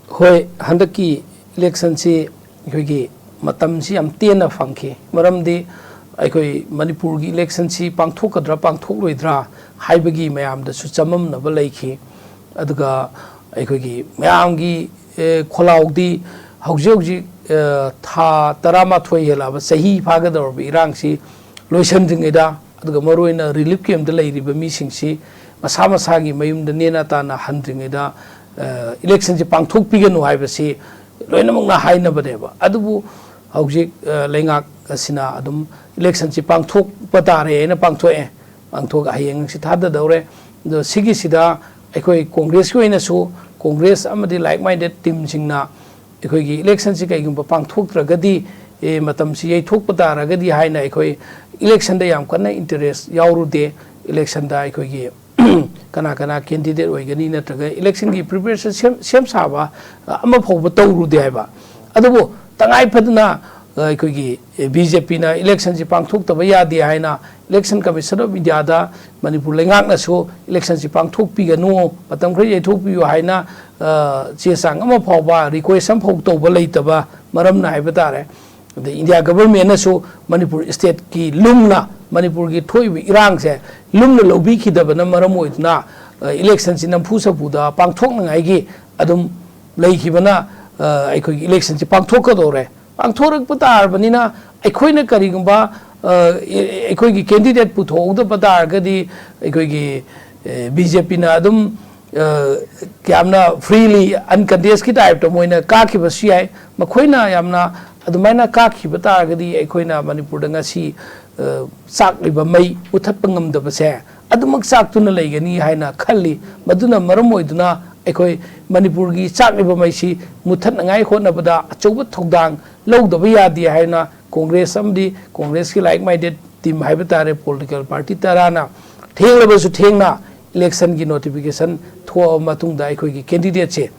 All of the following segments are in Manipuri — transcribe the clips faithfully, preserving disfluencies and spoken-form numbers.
ꯍꯣꯏ, ꯍꯟꯗꯛꯀꯤ ꯏꯂꯦꯛꯁꯟꯁꯤ ꯑꯩꯈꯣꯏꯒꯤ ꯃꯇꯝꯁꯤ ꯌꯥꯝ ꯇꯦꯟꯅ ꯐꯪꯈꯤ꯫ ꯃꯔꯝꯗꯤ ꯑꯩꯈꯣꯏ ꯃꯅꯤꯄꯨꯔꯒꯤ ꯏꯂꯦꯛꯁꯟꯁꯤ ꯄꯥꯡꯊꯣꯛꯀꯗ꯭ꯔꯥ ꯄꯥꯡꯊꯣꯛꯂꯣꯏꯗ꯭ꯔꯥ ꯍꯥꯏꯕꯒꯤ ꯃꯌꯥꯝꯗꯁꯨ ꯆꯃꯝꯅꯕ ꯂꯩꯈꯤ꯫ ꯑꯗꯨꯒ ꯑꯩꯈꯣꯏꯒꯤ ꯃꯌꯥꯝꯒꯤ, ꯑꯦ, ꯈꯣꯜꯂꯥꯎꯗꯤ ꯍꯧꯖꯤꯛ ꯍꯧꯖꯤꯛ, ꯑꯦ, ꯊꯥ ꯇꯔꯥꯃꯥꯊꯣꯏ ꯍꯦꯜꯂꯛꯑꯕ, ꯆꯍꯤ ꯐꯥꯒꯗꯧꯔꯕ ꯏꯔꯥꯡꯁꯤ ꯂꯣꯏꯁꯤꯟꯗ꯭ꯔꯤꯉꯩꯗ, ꯑꯗꯨꯒ ꯃꯔꯨꯑꯣꯏꯅ relief camp ꯇ ꯂꯩꯔꯤꯕ ꯃꯤꯁꯤꯡꯁꯤ ꯃꯁꯥ ꯃꯁꯥꯒꯤ ꯃꯌꯨꯝꯗ ꯅꯦꯅꯥ ꯇꯥꯅ ꯍꯟꯗ꯭ꯔꯤꯉꯩꯗ, ꯑ, ꯏꯂꯦꯛꯁꯟꯁꯤ ꯄꯥꯡꯊꯣꯛꯄꯤꯒꯅꯨ ꯍꯥꯏꯕꯁꯤ ꯂꯣꯏꯅꯃꯛꯅ ꯍꯥꯏꯅꯕꯅꯦꯕ꯫ ꯑꯗꯨꯕꯨ ꯍꯧꯖꯤꯛ, ꯑ, ꯂꯩꯉꯥꯛ ꯑꯁꯤꯅ ꯑꯗꯨꯝ ꯏꯂꯦꯛꯁꯟꯁꯤ ꯄꯥꯡꯊꯣꯛꯄ ꯇꯥꯔꯦ ꯍꯥꯏꯅ ꯄꯥꯡꯊꯣꯛꯑꯦ꯫ ꯄꯥꯡꯊꯣꯛ-, ꯍꯌꯦꯡ ꯍꯪꯆꯤꯠ ꯊꯥꯗꯗꯧꯔꯦ꯫ ꯑꯗꯣ ꯁꯤꯒꯤꯁꯤꯗ ꯑꯩꯈꯣꯏ ꯀꯣꯡꯒ꯭ꯔꯦꯁꯀꯤ ꯑꯣꯏꯅꯁꯨ, ꯀꯣꯡꯒ꯭ꯔꯦꯁ ꯑꯃꯗꯤ like minded team ꯁꯤꯡꯅ ꯑꯩꯈꯣꯏꯒꯤ ꯏꯂꯦꯛꯁꯟꯁꯤ ꯀꯩꯒꯨꯝꯕ ꯄꯥꯡꯊꯣꯛꯇ꯭ꯔꯒꯗꯤ, ꯑꯦ, ꯃꯇꯝꯁꯤ ꯌꯩꯊꯣꯛꯄ ꯇꯥꯔꯒꯗꯤ ꯍꯥꯏꯅ ꯑꯩꯈꯣꯏ ꯏꯂꯦꯛꯁꯟꯗ ꯌꯥꯝ ꯀꯟꯅ interest ꯌꯥꯎꯔꯨꯗꯦ꯫ ꯏꯂꯦꯛꯁꯟꯗ ꯑꯩꯈꯣꯏꯒꯤ ꯀꯅꯥ ꯀꯅꯥ candidate ꯑꯣꯏꯒꯅꯤ ꯅꯠꯇ꯭ꯔꯒ ꯏꯂꯦꯛꯁꯟꯒꯤ preparation ꯁꯦꯝ, ꯁꯦꯝ ꯁꯥꯕ, ꯑ, ꯑꯃ ꯐꯥꯎꯕ ꯇꯧꯔꯨꯗꯦ ꯍꯥꯏꯕ꯫ ꯑꯗꯨꯕꯨ ꯇꯉꯥꯏ ꯐꯗꯅ, ꯑ, ꯑꯩꯈꯣꯏꯒꯤ, ꯑꯦ, ꯕꯤ ꯖꯦ ꯄꯤꯅ ꯏꯂꯦꯛꯁꯟꯁꯤ ꯄꯥꯡꯊꯣꯛꯇꯕ ꯌꯥꯗꯦ ꯍꯥꯏꯅ Election Commission of India ꯗ ꯃꯅꯤꯄꯨꯔ ꯂꯩꯉꯥꯛꯅꯁꯨ ꯏꯂꯦꯛꯁꯟꯁꯤ ꯄꯥꯡꯊꯣꯛꯄꯤꯒꯅꯨ, ꯃꯇꯝ ꯈꯔ ꯌꯩꯊꯣꯛꯄꯤꯌꯨ ꯍꯥꯏꯅ, ꯑ, ꯆꯦ ꯆꯥꯡ ꯑꯃ ꯐꯥꯎꯕ, request ꯑꯃ ꯐꯥꯎꯕ ꯇꯧꯕ ꯂꯩꯇꯕ ꯃꯔꯝꯅ ꯍꯥꯏꯕ ꯇꯥꯔꯦ꯫ ꯑꯗꯩ India government ꯅꯁꯨ ꯃꯅꯤꯄꯨꯔ state ꯀꯤ ꯂꯨꯝꯅ, ꯃꯅꯤꯄꯨꯔꯒꯤ ꯊꯣꯛꯏꯕ ꯏꯔꯥꯡꯁꯦ ꯂꯨꯝꯅ ꯂꯧꯕꯤꯈꯤꯗꯕꯅ ꯃꯔꯝ ꯑꯣꯏꯗꯨꯅ, ꯑ, ꯏꯂꯦꯛꯁꯟꯁꯤ ꯅꯝꯐꯨ ꯁꯥꯐꯨꯗ ꯄꯥꯡꯊꯣꯛꯅꯉꯥꯏꯒꯤ ꯑꯗꯨꯝ ꯂꯩꯈꯤꯕꯅ, ꯑ, ꯑꯩꯈꯣꯏꯒꯤ ꯏꯂꯦꯛꯁꯟꯁꯤ ꯄꯥꯡꯊꯣꯛꯀꯗꯧꯔꯦ꯫ ꯄꯥꯡꯊꯣꯔꯛꯄ ꯇꯥꯔꯕꯅꯤꯅ ꯑꯩꯈꯣꯏꯅ ꯀꯔꯤꯒꯨꯝꯕ, ꯑ, ꯑꯩꯈꯣꯏꯒꯤ candidate ꯄꯨꯊꯣꯛꯍꯧꯗꯕ ꯇꯥꯔꯒꯗꯤ ꯑꯩꯈꯣꯏꯒꯤ, ꯑ, ꯕꯤ ꯖꯦ ꯄꯤꯅ ꯑꯗꯨꯝ, ꯑ, ꯌꯥꯝꯅ freely uncontest ꯀꯤ type ꯇ ꯃꯣꯏꯅ ꯀꯥꯈꯤꯕꯁꯨ ꯌꯥꯏ꯫ ꯃꯈꯣꯏꯅ ꯌꯥꯝꯅ ꯑꯗꯨꯃꯥꯏꯅ ꯀꯥꯈꯤꯕ ꯇꯥꯔꯒꯗꯤ ꯑꯩꯈꯣꯏꯅ ꯃꯅꯤꯄꯨꯔꯗ ꯉꯁꯤ, ꯑ, ꯆꯥꯛꯂꯤꯕ ꯃꯩ ꯃꯨꯊꯠꯄ ꯉꯝꯗꯕꯁꯦ ꯑꯗꯨꯃꯛ ꯆꯥꯛꯇꯨꯅ ꯂꯩꯒꯅꯤ ꯍꯥꯏꯅ ꯈꯜꯂꯤ꯫ ꯃꯗꯨꯅ ꯃꯔꯝ ꯑꯣꯏꯗꯨꯅ ꯑꯩꯈꯣꯏ ꯃꯅꯤꯄꯨꯔꯒꯤ ꯆꯥꯛꯂꯤꯕ ꯃꯩꯁꯤ ꯃꯨꯊꯠꯅꯉꯥꯏ ꯍꯣꯠꯅꯕꯗ ꯑꯆꯧꯕ ꯊꯧꯗꯥꯡ ꯂꯧꯗꯕ ꯌꯥꯗꯦ ꯍꯥꯏꯅ ꯀꯣꯡꯒ꯭ꯔꯦꯁ ꯑꯃꯗꯤ ꯀꯣꯡꯒ꯭ꯔꯦꯁꯀꯤ like minded team ꯍꯥꯏꯕ ꯇꯥꯔꯦ, political party ꯇꯔꯥꯅ ꯊꯦꯡꯂꯕꯁꯨ ꯊꯦꯡꯅ election ꯒꯤ notification ꯊꯣꯛꯑꯕ ꯃꯇꯨꯡꯗ ꯑꯩꯈꯣꯏꯒꯤ candidate ꯁꯦ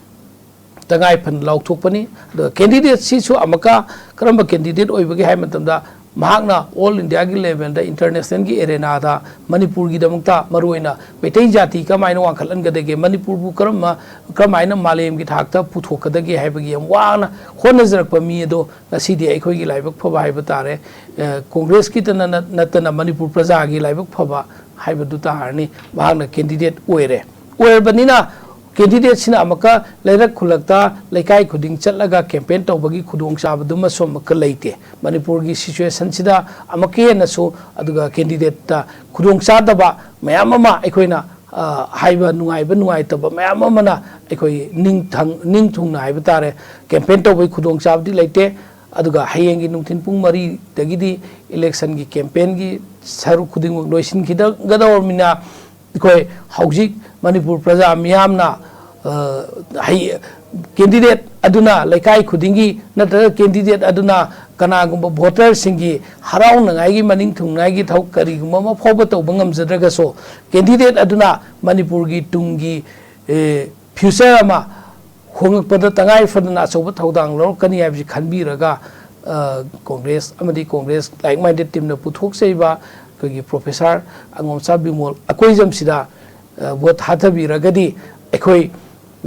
ꯇꯉꯥꯏ ꯐꯗꯅ ꯂꯥꯎꯊꯣꯛꯄꯅꯤ꯫ ꯑꯗꯨꯒ candidate ꯁꯤꯁꯨ ꯑꯃꯨꯛꯀ ꯀꯔꯝꯕ candidate ꯑꯣꯏꯕꯒꯦ ꯍꯥꯏꯕ ꯃꯇꯝꯗ ꯃꯍꯥꯛꯅ ꯑꯣꯜ ꯏꯟꯗꯤꯌꯥꯒꯤ ꯂꯦꯚꯦꯜꯗ, ꯏꯟꯇꯔꯅꯦꯁꯅꯦꯜꯒꯤ ꯑꯦꯔꯦꯅꯥꯗ ꯃꯅꯤꯄꯨꯔꯒꯤꯗꯃꯛꯇ, ꯃꯔꯨꯑꯣꯏꯅ ꯃꯩꯇꯩ ꯖꯥꯇꯤ ꯀꯃꯥꯏꯅ ꯋꯥꯡꯈꯠꯍꯟꯒꯗꯒꯦ, ꯃꯅꯤꯄꯨꯔꯕꯨ ꯀꯔꯝꯕ, ꯀꯔꯝꯍꯥꯏꯅ ꯃꯥꯂꯦꯝꯒꯤ ꯊꯥꯛꯇ ꯄꯨꯊꯣꯛꯀꯗꯒꯦ ꯍꯥꯏꯕꯒꯤ ꯌꯥꯝ ꯋꯥꯅ ꯍꯣꯠꯅꯖꯔꯛꯄ ꯃꯤ ꯑꯗꯣ ꯉꯁꯤꯗꯤ ꯑꯩꯈꯣꯏꯒꯤ ꯂꯥꯏꯕꯛ ꯐꯕ ꯍꯥꯏꯕ ꯇꯥꯔꯦ, ꯑ, ꯀꯣꯡꯒ꯭ꯔꯦꯁꯀꯤꯇ ꯅꯠ-, ꯅꯠꯇꯅ ꯃꯅꯤꯄꯨꯔ ꯄ꯭ꯔꯖꯥꯒꯤ ꯂꯥꯏꯕꯛ ꯐꯕ ꯍꯥꯏꯕꯗꯨ ꯇꯥꯔꯅꯤ꯫ ꯃꯍꯥꯛꯅ ꯀꯦꯟꯗꯤꯗꯦꯠ ꯑꯣꯏꯔꯦ꯫ ꯑꯣꯏꯔꯕꯅꯤꯅ ꯀꯦꯟꯗꯤꯗꯦꯠꯁꯤꯅ ꯑꯃꯨꯛꯀ ꯂꯩꯔꯛ ꯈꯨꯜꯂꯛꯇ, ꯂꯩꯀꯥꯏ ꯈꯨꯗꯤꯡ ꯆꯠꯂꯒ ꯀꯦꯝꯄꯦꯟ ꯇꯧꯕꯒꯤ ꯈꯨꯗꯣꯡꯆꯥꯕꯗꯨꯃꯁꯨ ꯑꯃꯨꯛꯀ ꯂꯩꯇꯦ꯫ ꯃꯅꯤꯄꯨꯔꯒꯤ ꯁꯤꯆꯨꯋꯦꯁꯟꯁꯤꯗ ꯑꯃꯨꯛꯀ ꯍꯦꯟꯅꯁꯨ, ꯑꯗꯨꯒ ꯀꯦꯟꯗꯤꯗꯦꯠꯇ ꯈꯨꯗꯣꯡꯆꯥꯗꯕ ꯃꯌꯥꯝ ꯑꯃ ꯑꯩꯈꯣꯏꯅ, ꯑ, ꯍꯥꯏꯕ ꯅꯨꯡꯉꯥꯏꯕ ꯅꯨꯡꯉꯥꯏꯇꯕ ꯃꯌꯥꯝ ꯑꯃꯅ ꯑꯩꯈꯣꯏ ꯅꯤꯡꯊꯪ-, ꯅꯤꯡꯊꯨꯡꯅ ꯍꯥꯏꯕ ꯇꯥꯔꯦ, ꯀꯦꯝꯄꯦꯟ ꯇꯧꯕꯒꯤ ꯈꯨꯗꯣꯡꯆꯥꯕꯗꯤ ꯂꯩꯇꯦ꯫ ꯑꯗꯨꯒ ꯍꯌꯦꯡꯒꯤ ꯅꯨꯡꯊꯤꯜ ꯄꯨꯡ ꯃꯔꯤꯗꯒꯤꯗꯤ ꯏꯂꯦꯛꯁꯟꯒꯤ ꯀꯦꯝꯄꯦꯟꯒꯤ ꯁꯔꯨꯛ ꯈꯨꯗꯤꯡꯃꯛ ꯂꯣꯏꯁꯤꯟꯈꯤꯗꯒꯗꯧꯔꯕꯅꯤꯅ, ꯑꯩꯈꯣꯏ ꯍꯧꯖꯤꯛ ꯃꯅꯤꯄꯨꯔ ꯄ꯭ꯔꯖꯥ ꯃꯤꯌꯥꯝꯅ, ꯑ, ꯍꯩ-, ꯀꯦꯟꯗꯤꯗꯦꯠ ꯑꯗꯨꯅ ꯂꯩꯀꯥꯏ ꯈꯨꯗꯤꯡꯒꯤ ꯅꯠꯇ꯭ꯔꯒ ꯀꯦꯟꯗꯤꯗꯦꯠ ꯑꯗꯨꯅ ꯀꯅꯥꯒꯨꯝꯕ ꯚꯣꯇꯔꯁꯤꯡꯒꯤ ꯍꯔꯥꯎꯅꯉꯥꯏꯒꯤ, ꯃꯅꯤꯡ ꯊꯨꯡꯅꯉꯥꯏꯒꯤ ꯊꯕꯛ ꯀꯔꯤꯒꯨꯝꯕ ꯑꯃ ꯐꯥꯎꯕ ꯇꯧꯕ ꯉꯝꯖꯗ꯭ꯔꯒꯁꯨ, ꯀꯦꯟꯗꯤꯗꯦꯠ ꯑꯗꯨꯅ ꯃꯅꯤꯄꯨꯔꯒꯤ ꯇꯨꯡꯒꯤ, ꯑꯦ, ꯐ꯭ꯌꯨꯆꯔ ꯑꯃ ꯍꯣꯡꯂꯛꯄꯗ ꯇꯉꯥꯏ ꯐꯗꯅ ꯑꯆꯧꯕ ꯊꯧꯗꯥꯡ ꯂꯧꯔꯛꯀꯅꯤ ꯍꯥꯏꯕꯁꯤ ꯈꯟꯕꯤꯔꯒ, ꯑ, ꯀꯣꯡꯒ꯭ꯔꯦꯁ ꯑꯃꯗꯤ ꯀꯣꯡꯒ꯭ꯔꯦꯁ ꯂꯥꯏꯛ ꯃꯥꯏꯟꯗꯦꯠ ꯇꯤꯝꯅ ꯄꯨꯊꯣꯛꯆꯔꯤꯕ ꯑꯩꯈꯣꯏꯒꯤ ꯄ꯭ꯔꯣꯐꯦꯁꯔ ꯑꯉꯣꯝꯆꯥ ꯕꯤꯃꯣꯜ ꯑꯀꯣꯏꯖꯝꯁꯤꯗ, ꯑ, ꯚꯣꯠ ꯊꯥꯗꯕꯤꯔꯒꯗꯤ ꯑꯩꯈꯣꯏ,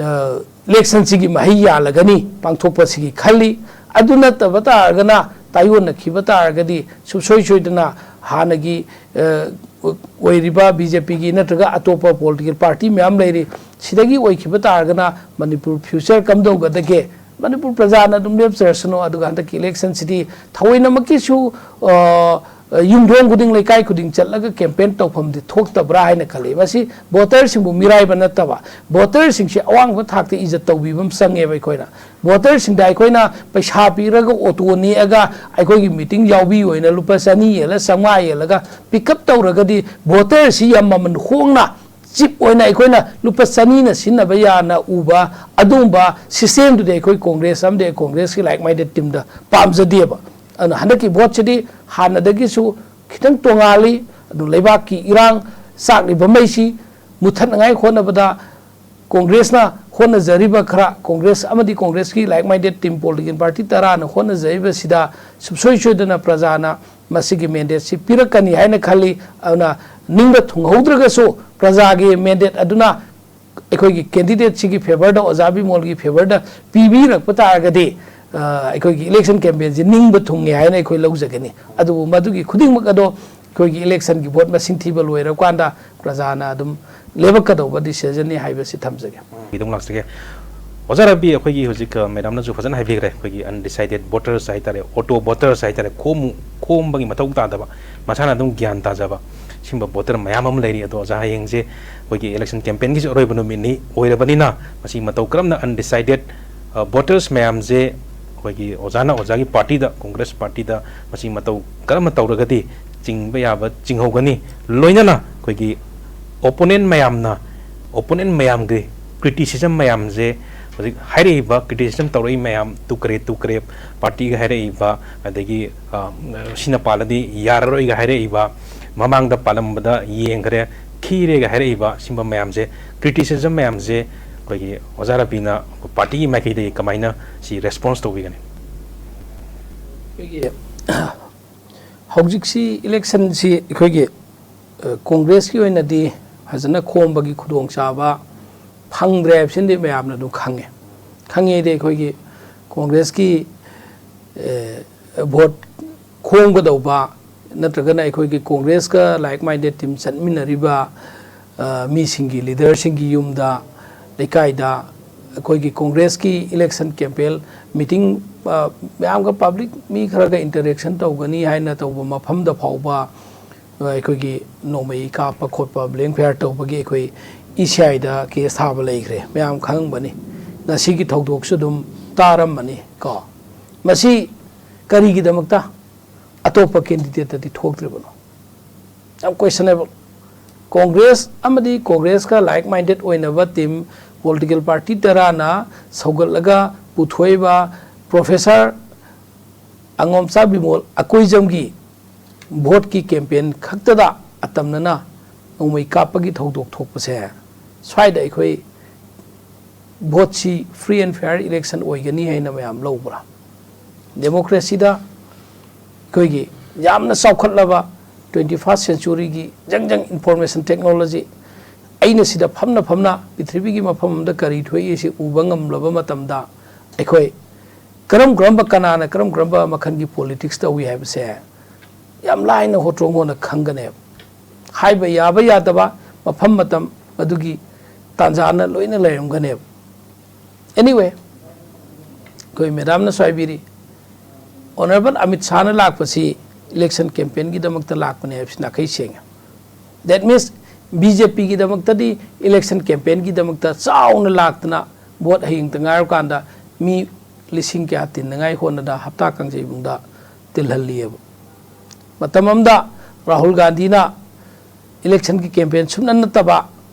ꯑ, ꯏꯂꯦꯛꯁꯟꯁꯤꯒꯤ ꯃꯍꯩ ꯌꯥꯜꯂꯒꯅꯤ ꯄꯥꯡꯊꯣꯛꯄꯁꯤꯒꯤ ꯈꯜꯂꯤ꯫ ꯑꯗꯨ ꯅꯠꯇꯕ ꯇꯥꯔꯒꯅ, ꯇꯥꯏꯑꯣꯟꯅꯈꯤꯕ ꯇꯥꯔꯒꯗꯤ ꯁꯨꯡꯁꯣꯏ ꯁꯣꯏꯗꯅ ꯍꯥꯟꯅꯒꯤ, ꯑ, ꯑꯣꯏꯔꯤꯕ ꯕꯤ ꯖꯦ ꯄꯤꯒꯤ ꯅꯠꯇ꯭ꯔꯒ ꯑꯇꯣꯞꯄ ꯄꯣꯂꯤꯇꯤꯀꯦꯜ ꯄꯥꯔꯇꯤ ꯃꯌꯥꯝ ꯂꯩꯔꯤ, ꯁꯤꯗꯒꯤ ꯑꯣꯏꯈꯤꯕ ꯇꯥꯔꯒꯅ ꯃꯅꯤꯄꯨꯔ ꯐ꯭ꯌꯨꯆꯔ ꯀꯝꯗꯧꯒꯗꯒꯦ? ꯃꯅꯤꯄꯨꯔ ꯄ꯭ꯔꯖꯥꯅ ꯑꯗꯨꯝ ꯂꯦꯞꯆꯔꯁꯅꯨ꯫ ꯑꯗꯨꯒ ꯍꯟꯗꯛꯀꯤ ꯏꯂꯦꯛꯁꯟꯁꯤꯗꯤ ꯊꯑꯣꯏꯅꯃꯛꯀꯤꯁꯨ, ꯑ, ꯌꯨꯝꯊꯣꯡ ꯈꯨꯗꯤꯡ, ꯂꯩꯀꯥꯏ ꯈꯨꯗꯤꯡ ꯆꯠꯂꯒ ꯀꯦꯝꯄꯦꯟ ꯇꯧꯐꯝꯗꯤ ꯊꯣꯛꯇꯕ꯭ꯔꯥ ꯍꯥꯏꯅ ꯈꯜꯂꯤ꯫ ꯃꯁꯤ ꯚꯣꯇꯔꯁꯤꯡꯕꯨ ꯃꯤꯔꯥꯏꯕ ꯅꯠꯇꯕ, ꯚꯣꯇꯔꯁꯤꯡꯁꯤ ꯑꯋꯥꯡꯕ ꯊꯥꯛꯇ ꯏꯖꯠ ꯇꯧꯕꯤꯕ ꯑꯃ ꯆꯪꯉꯦꯕ꯫ ꯑꯩꯈꯣꯏꯅ ꯚꯣꯇꯔꯁꯤꯡꯗ ꯑꯩꯈꯣꯏꯅ ꯄꯩꯁꯥ ꯄꯤꯔꯒ, ꯑꯣꯇꯣ ꯅꯦꯛꯑꯒ ꯑꯩꯈꯣꯏꯒꯤ ꯃꯤꯇꯤꯡ ꯌꯥꯎꯕꯤꯌꯨ ꯍꯥꯏꯅ ꯂꯨꯄꯥ ꯆꯅꯤ ꯌꯦꯜꯂ, ꯆꯥꯝꯃꯉꯥ ꯌꯦꯜꯂꯒ ꯄꯤꯛ ꯑꯞ ꯇꯧꯔꯒꯗꯤ, ꯚꯣꯇꯔꯁꯤ ꯌꯥꯝ ꯃꯃꯜ ꯍꯣꯡꯅ, ꯆꯤꯞ ꯑꯣꯏꯅ ꯑꯩꯈꯣꯏꯅ ꯂꯨꯄꯥ ꯆꯅꯤꯅ ꯁꯤꯖꯤꯟꯅꯕ ꯌꯥꯅ ꯎꯕ ꯑꯗꯨꯒꯨꯝꯕ ꯁꯤꯁꯇꯦꯝꯗꯨꯗꯤ ꯑꯩꯈꯣꯏ ꯀꯣꯡꯒ꯭ꯔꯦꯁ ꯑꯃꯗꯤ ꯀꯣꯡꯒ꯭ꯔꯦꯁꯀꯤ ꯂꯥꯏꯛ ꯃꯥꯏꯟꯗꯦꯠ ꯇꯤꯝꯗ ꯄꯥꯝꯖꯗꯦꯕ꯫ ꯑꯗꯨꯅ ꯍꯟꯗꯛꯀꯤ ꯚꯣꯠꯁꯤꯗꯤ ꯍꯥꯟꯅꯗꯒꯤꯁꯨ ꯈꯤꯇꯪ ꯇꯣꯉꯥꯜꯂꯤ꯫ ꯑꯗꯨ ꯂꯩꯕꯥꯛꯀꯤ ꯏꯔꯥꯡ, ꯆꯥꯛꯂꯤꯕ ꯃꯩꯁꯤ ꯃꯨꯊꯠꯅꯉꯥꯏ ꯍꯣꯠꯅꯕꯗ ꯀꯣꯡꯒ꯭ꯔꯦꯁꯅ ꯍꯣꯠꯅꯖꯔꯤꯕ ꯈꯔ, ꯀꯣꯡꯒ꯭ꯔꯦꯁ ꯑꯃꯗꯤ ꯀꯣꯡꯒ꯭ꯔꯦꯁꯀꯤ like minded team, political party ꯇꯔꯥꯅ ꯍꯣꯠꯅꯖꯔꯤꯕꯁꯤꯗ ꯁꯨꯡꯁꯣꯏ ꯁꯣꯏꯗꯅ ꯄ꯭ꯔꯖꯥꯅ ꯃꯁꯤꯒꯤ mandateꯁꯤ ꯄꯤꯔꯛꯀꯅꯤ ꯍꯥꯏꯅ ꯈꯜꯂꯤ꯫ ꯑꯗꯨꯅ ꯅꯤꯡꯕ ꯊꯨꯡꯍꯧꯗ꯭ꯔꯒꯁꯨ ꯄ꯭ꯔꯖꯥꯒꯤ mandate ꯑꯗꯨꯅ ꯑꯩꯈꯣꯏꯒꯤ candidateꯁꯤꯒꯤ favourꯗ, ꯑꯣꯖꯥ ꯕꯤꯃꯣꯜꯒꯤ favourꯗ ꯄꯤꯕꯤꯔꯛꯄ ꯇꯥꯔꯒꯗꯤ, ꯑ, ꯑꯩꯈꯣꯏꯒꯤ election campaignꯁꯤ ꯅꯤꯡꯕ ꯊꯨꯡꯉꯦ ꯍꯥꯏꯅ ꯑꯩꯈꯣꯏ ꯂꯧꯖꯒꯅꯤ꯫ ꯑꯗꯨꯕꯨ ꯃꯗꯨꯒꯤ ꯈꯨꯗꯤꯡꯃꯛ ꯑꯗꯣ ꯑꯩꯈꯣꯏꯒꯤ electionꯒꯤ vote ꯃꯁꯤꯡ ꯊꯤꯕ ꯂꯣꯏꯔꯀꯥꯟꯗ ꯄ꯭ꯔꯖꯥꯅ ꯑꯗꯨꯝ ꯂꯦꯞꯄꯛꯀꯗꯧꯕ decisionꯅꯤ ꯍꯥꯏꯕꯁꯤ ꯊꯝꯖꯒꯦ꯫ ꯈꯤꯇꯪ ꯂꯥꯛꯆꯒꯦ꯫ ꯑꯣꯖꯥ ꯔꯕꯤ, ꯑꯩꯈꯣꯏꯒꯤ ꯍꯧꯖꯤꯛ, ꯑ, madamꯅꯁꯨ ꯐꯖꯅ ꯍꯥꯏꯕꯤꯈ꯭ꯔꯦ, ꯑꯩꯈꯣꯏꯒꯤ undecided voters ꯍꯥꯏꯇꯥꯔꯦ, auto voters ꯍꯥꯏꯇꯥꯔꯦ, ꯈꯣꯝ-, ꯈꯣꯝꯕꯒꯤ ꯃꯊꯧ ꯇꯥꯗꯕ, ꯃꯁꯥꯅ ꯑꯗꯨꯝ ꯒ꯭ꯌꯥꯟ ꯇꯥꯖꯕ ꯁꯤꯒꯨꯝꯕ voter ꯃꯌꯥꯝ ꯑꯃ ꯂꯩꯔꯤ꯫ ꯑꯗꯣ ꯑꯣꯖꯥ, ꯍꯌꯦꯡꯁꯦ ꯑꯩꯈꯣꯏꯒꯤ election campaignꯒꯤꯁꯨ ꯑꯔꯣꯏꯕ ꯅꯨꯃꯤꯠꯅꯤ ꯑꯣꯏꯔꯕꯅꯤꯅ, ꯃꯁꯤ ꯃꯇꯧ ꯀꯔꯝꯅ undecided, ꯑ, voters ꯃꯌꯥꯝꯁꯦ ꯑꯩꯈꯣꯏꯒꯤ ꯑꯣꯖꯥꯅ ꯑꯣꯖꯥꯒꯤ partyꯗ, ꯀꯣꯡꯒ꯭ꯔꯦꯁ partyꯗ ꯃꯁꯤ ꯃꯇꯧ ꯀꯔꯝꯅ ꯇꯧꯔꯒꯗꯤ ꯆꯤꯡꯕ ꯌꯥꯕ ꯆꯤꯡꯍꯧꯒꯅꯤ? ꯂꯣꯏꯅꯅ ꯑꯩꯈꯣꯏꯒꯤ opponent ꯃꯌꯥꯝꯅ, opponent ꯃꯌꯥꯝꯒꯤ criticism ꯃꯌꯥꯝꯁꯦ, ꯍꯧꯖꯤꯛ ꯍꯥꯏꯔꯛꯏꯕ criticism ꯇꯧꯔꯛꯏ ꯃꯌꯥꯝ, ꯇꯨꯀꯔꯦ ꯇꯨꯀꯔꯦ partyꯒ ꯍꯥꯏꯔꯛꯏꯕ, ꯑꯗꯒꯤ, ꯑ, ꯁꯤꯅ ꯄꯥꯜꯂꯗꯤ ꯌꯥꯔꯔꯣꯏꯒ ꯍꯥꯏꯔꯛꯏꯕ, ꯃꯃꯥꯡꯗ ꯄꯥꯜꯂꯝꯕꯗ ꯌꯦꯡꯈ꯭ꯔꯦ, ꯈꯤꯔꯦꯒ ꯍꯥꯏꯔꯛꯏꯕ ꯁꯤꯒꯨꯝꯕ ꯃꯌꯥꯝꯁꯦ, criticism ꯃꯌꯥꯝꯁꯦ ꯑꯩꯈꯣꯏꯒꯤ ꯑꯣꯖꯥ ꯔꯕꯤꯅ partyꯒꯤ ꯃꯥꯏꯀꯩꯗꯒꯤ ꯀꯃꯥꯏꯅ ꯁꯤ response ꯇꯧꯕꯤꯒꯅꯤ? ꯑꯩꯈꯣꯏꯒꯤ ꯍꯧꯖꯤꯛꯁꯤ electionꯁꯤ ꯑꯩꯈꯣꯏꯒꯤ, ꯑ, ꯀꯣꯡꯒ꯭ꯔꯦꯁꯀꯤ ꯑꯣꯏꯅꯗꯤ ꯐꯖꯅ ꯈꯣꯝꯕꯒꯤ ꯈꯨꯗꯣꯡꯆꯥꯕ ꯐꯪꯗ꯭ꯔꯦ ꯍꯥꯏꯕꯁꯤꯃꯗꯤ ꯃꯌꯥꯝꯅ ꯑꯗꯨꯝ ꯈꯪꯉꯦ꯫ ꯈꯪꯉꯦꯗꯤ ꯑꯩꯈꯣꯏꯒꯤ ꯀꯣꯡꯒ꯭ꯔꯦꯁꯀꯤ, ꯑ, vote ꯈꯣꯝꯒꯗꯧꯕ ꯅꯠꯇ꯭ꯔꯒꯅ ꯑꯩꯈꯣꯏꯒꯤ ꯀꯣꯡꯒ꯭ꯔꯦꯁꯀ like minded team ꯆꯠꯃꯤꯟꯅꯔꯤꯕ, ꯑ, ꯃꯤꯁꯤꯡꯒꯤ, leaderꯁꯤꯡꯒꯤ ꯌꯨꯝꯗ, ꯂꯩꯀꯥꯏꯗ ꯑꯩꯈꯣꯏꯒꯤ ꯀꯣꯡꯒ꯭ꯔꯦꯁꯀꯤ election campaign meeting, ꯑ, ꯃꯌꯥꯝꯒ public ꯃꯤ ꯈꯔꯒ interaction ꯇꯧꯒꯅꯤ ꯍꯥꯏꯅ ꯇꯧꯕ ꯃꯐꯝꯗ ꯐꯥꯎꯕ, ꯑ, ꯑꯩꯈꯣꯏꯒꯤ ꯅꯣꯡꯃꯩ ꯀꯥꯞꯄ ꯈꯣꯠꯄ, blank fire ꯇꯧꯕꯒꯤ ꯑꯩꯈꯣꯏ ECIꯗ case ꯊꯥꯕ ꯂꯩꯈ꯭ꯔꯦ, ꯃꯌꯥꯝ ꯈꯪꯉꯝꯒꯅꯤ꯫ ꯉꯁꯤꯒꯤ ꯊꯧꯗꯣꯛꯁꯨ ꯑꯗꯨꯝ ꯇꯥꯔꯝꯃꯅꯤ ꯀꯣ꯫ ꯃꯁꯤ ꯀꯔꯤꯒꯤꯗꯃꯛꯇ ꯑꯇꯣꯞꯄ candidateꯇꯗꯤ ꯊꯣꯛꯇ꯭ꯔꯤꯕꯅꯣ? ꯌꯥꯝ questionable꯫ ꯀꯣꯡꯒ꯭ꯔꯦꯁ ꯑꯃꯗꯤ ꯀꯣꯡꯒ꯭ꯔꯦꯁꯀ like minded ꯑꯣꯏꯅꯕ team, political party ꯇꯔꯥꯅ ꯁꯧꯒꯠꯂꯒ ꯄꯨꯊꯣꯛꯏꯕ Professor ꯑꯉꯣꯝꯆꯥ Bimol ꯑꯀꯣꯏꯖꯝꯒꯤ voteꯀꯤ campaign ꯈꯛꯇꯗ ꯑꯇꯝꯅꯅ ꯅꯣꯡꯃꯩ ꯀꯥꯞꯄꯒꯤ ꯊꯧꯗꯣꯛ ꯊꯣꯛꯄꯁꯦ, ꯁ꯭ꯋꯥꯏꯗ ꯑꯩꯈꯣꯏ ꯚꯣꯠꯁꯤ free and fair election ꯑꯣꯏꯒꯅꯤ ꯍꯥꯏꯅ ꯃꯌꯥꯝ ꯂꯧꯕ꯭ꯔꯥ? ꯗꯦꯃꯣꯀ꯭ꯔꯦꯁꯤꯗ ꯑꯩꯈꯣꯏꯒꯤ ꯌꯥꯝꯅ ꯆꯥꯎꯈꯠꯂꯕ twenty first centuryꯒꯤ ꯖꯪ ꯖꯪ information technology, ꯑꯩꯅ ꯁꯤꯗ ꯐꯝꯅ ꯐꯝꯅ ꯄ꯭ꯔꯤꯊꯤꯕꯤꯒꯤ ꯃꯐꯝ ꯑꯃꯗ ꯀꯔꯤ ꯊꯣꯛꯏ ꯁꯤ ꯎꯕ ꯉꯝꯂꯕ ꯃꯇꯝꯗ, ꯑꯩꯈꯣꯏ ꯀꯔꯝ ꯀꯔꯝꯕ, ꯀꯅꯥꯅ ꯀꯔꯝ ꯀꯔꯝꯕ ꯃꯈꯜꯒꯤ politics ꯇꯧꯏ ꯍꯥꯏꯕꯁꯦ ꯌꯥꯝ ꯂꯥꯏꯅ ꯍꯣꯇ꯭ꯔꯣꯡ ꯍꯣꯟꯅ ꯈꯪꯒꯅꯦꯕ꯫ ꯍꯥꯏꯕ ꯌꯥꯕ ꯌꯥꯗꯕ ꯃꯐꯝ ꯃꯇꯝ ꯑꯗꯨꯒꯤ ꯇꯥꯟꯖꯥꯅ ꯂꯣꯏꯅ ꯂꯩꯔꯝꯒꯅꯦꯕ꯫ Anyway, ꯑꯩꯈꯣꯏ ꯃꯦꯗꯥꯝꯅꯁꯨ ꯍꯥꯏꯕꯤꯔꯤ, Honourable ꯑꯃꯤꯠ ꯁꯥꯍꯅ ꯂꯥꯛꯄꯁꯤ election campaignꯒꯤꯗꯃꯛꯇ ꯂꯥꯛꯄꯅꯦ ꯍꯥꯏꯕꯁꯤ ꯅꯥꯈꯩ ꯁꯦꯡꯉꯦ꯫ That means BJPꯒꯤꯗꯃꯛꯇꯗꯤ election campaignꯒꯤꯗꯃꯛꯇ ꯆꯥꯎꯅ ꯂꯥꯛꯇꯅ ꯚꯣꯠ ꯍꯌꯦꯡꯇ ꯉꯥꯏꯔꯀꯥꯟꯗ ꯃꯤ ꯂꯤꯁꯤꯡ ꯀꯌꯥ ꯇꯤꯟꯅꯉꯥꯏ ꯍꯣꯠꯅꯗ ꯍꯞꯇꯥ ꯀꯥꯡꯖꯩꯕꯨꯡꯗ ꯇꯤꯜꯍꯜꯂꯤꯑꯕ꯫ ꯃꯇꯝ ꯑꯃꯗ ꯔꯥꯍꯨꯜ ꯒꯥꯟꯙꯤꯅ electionꯒꯤ campaign ꯁꯨꯞꯅ ꯅꯠꯇꯕ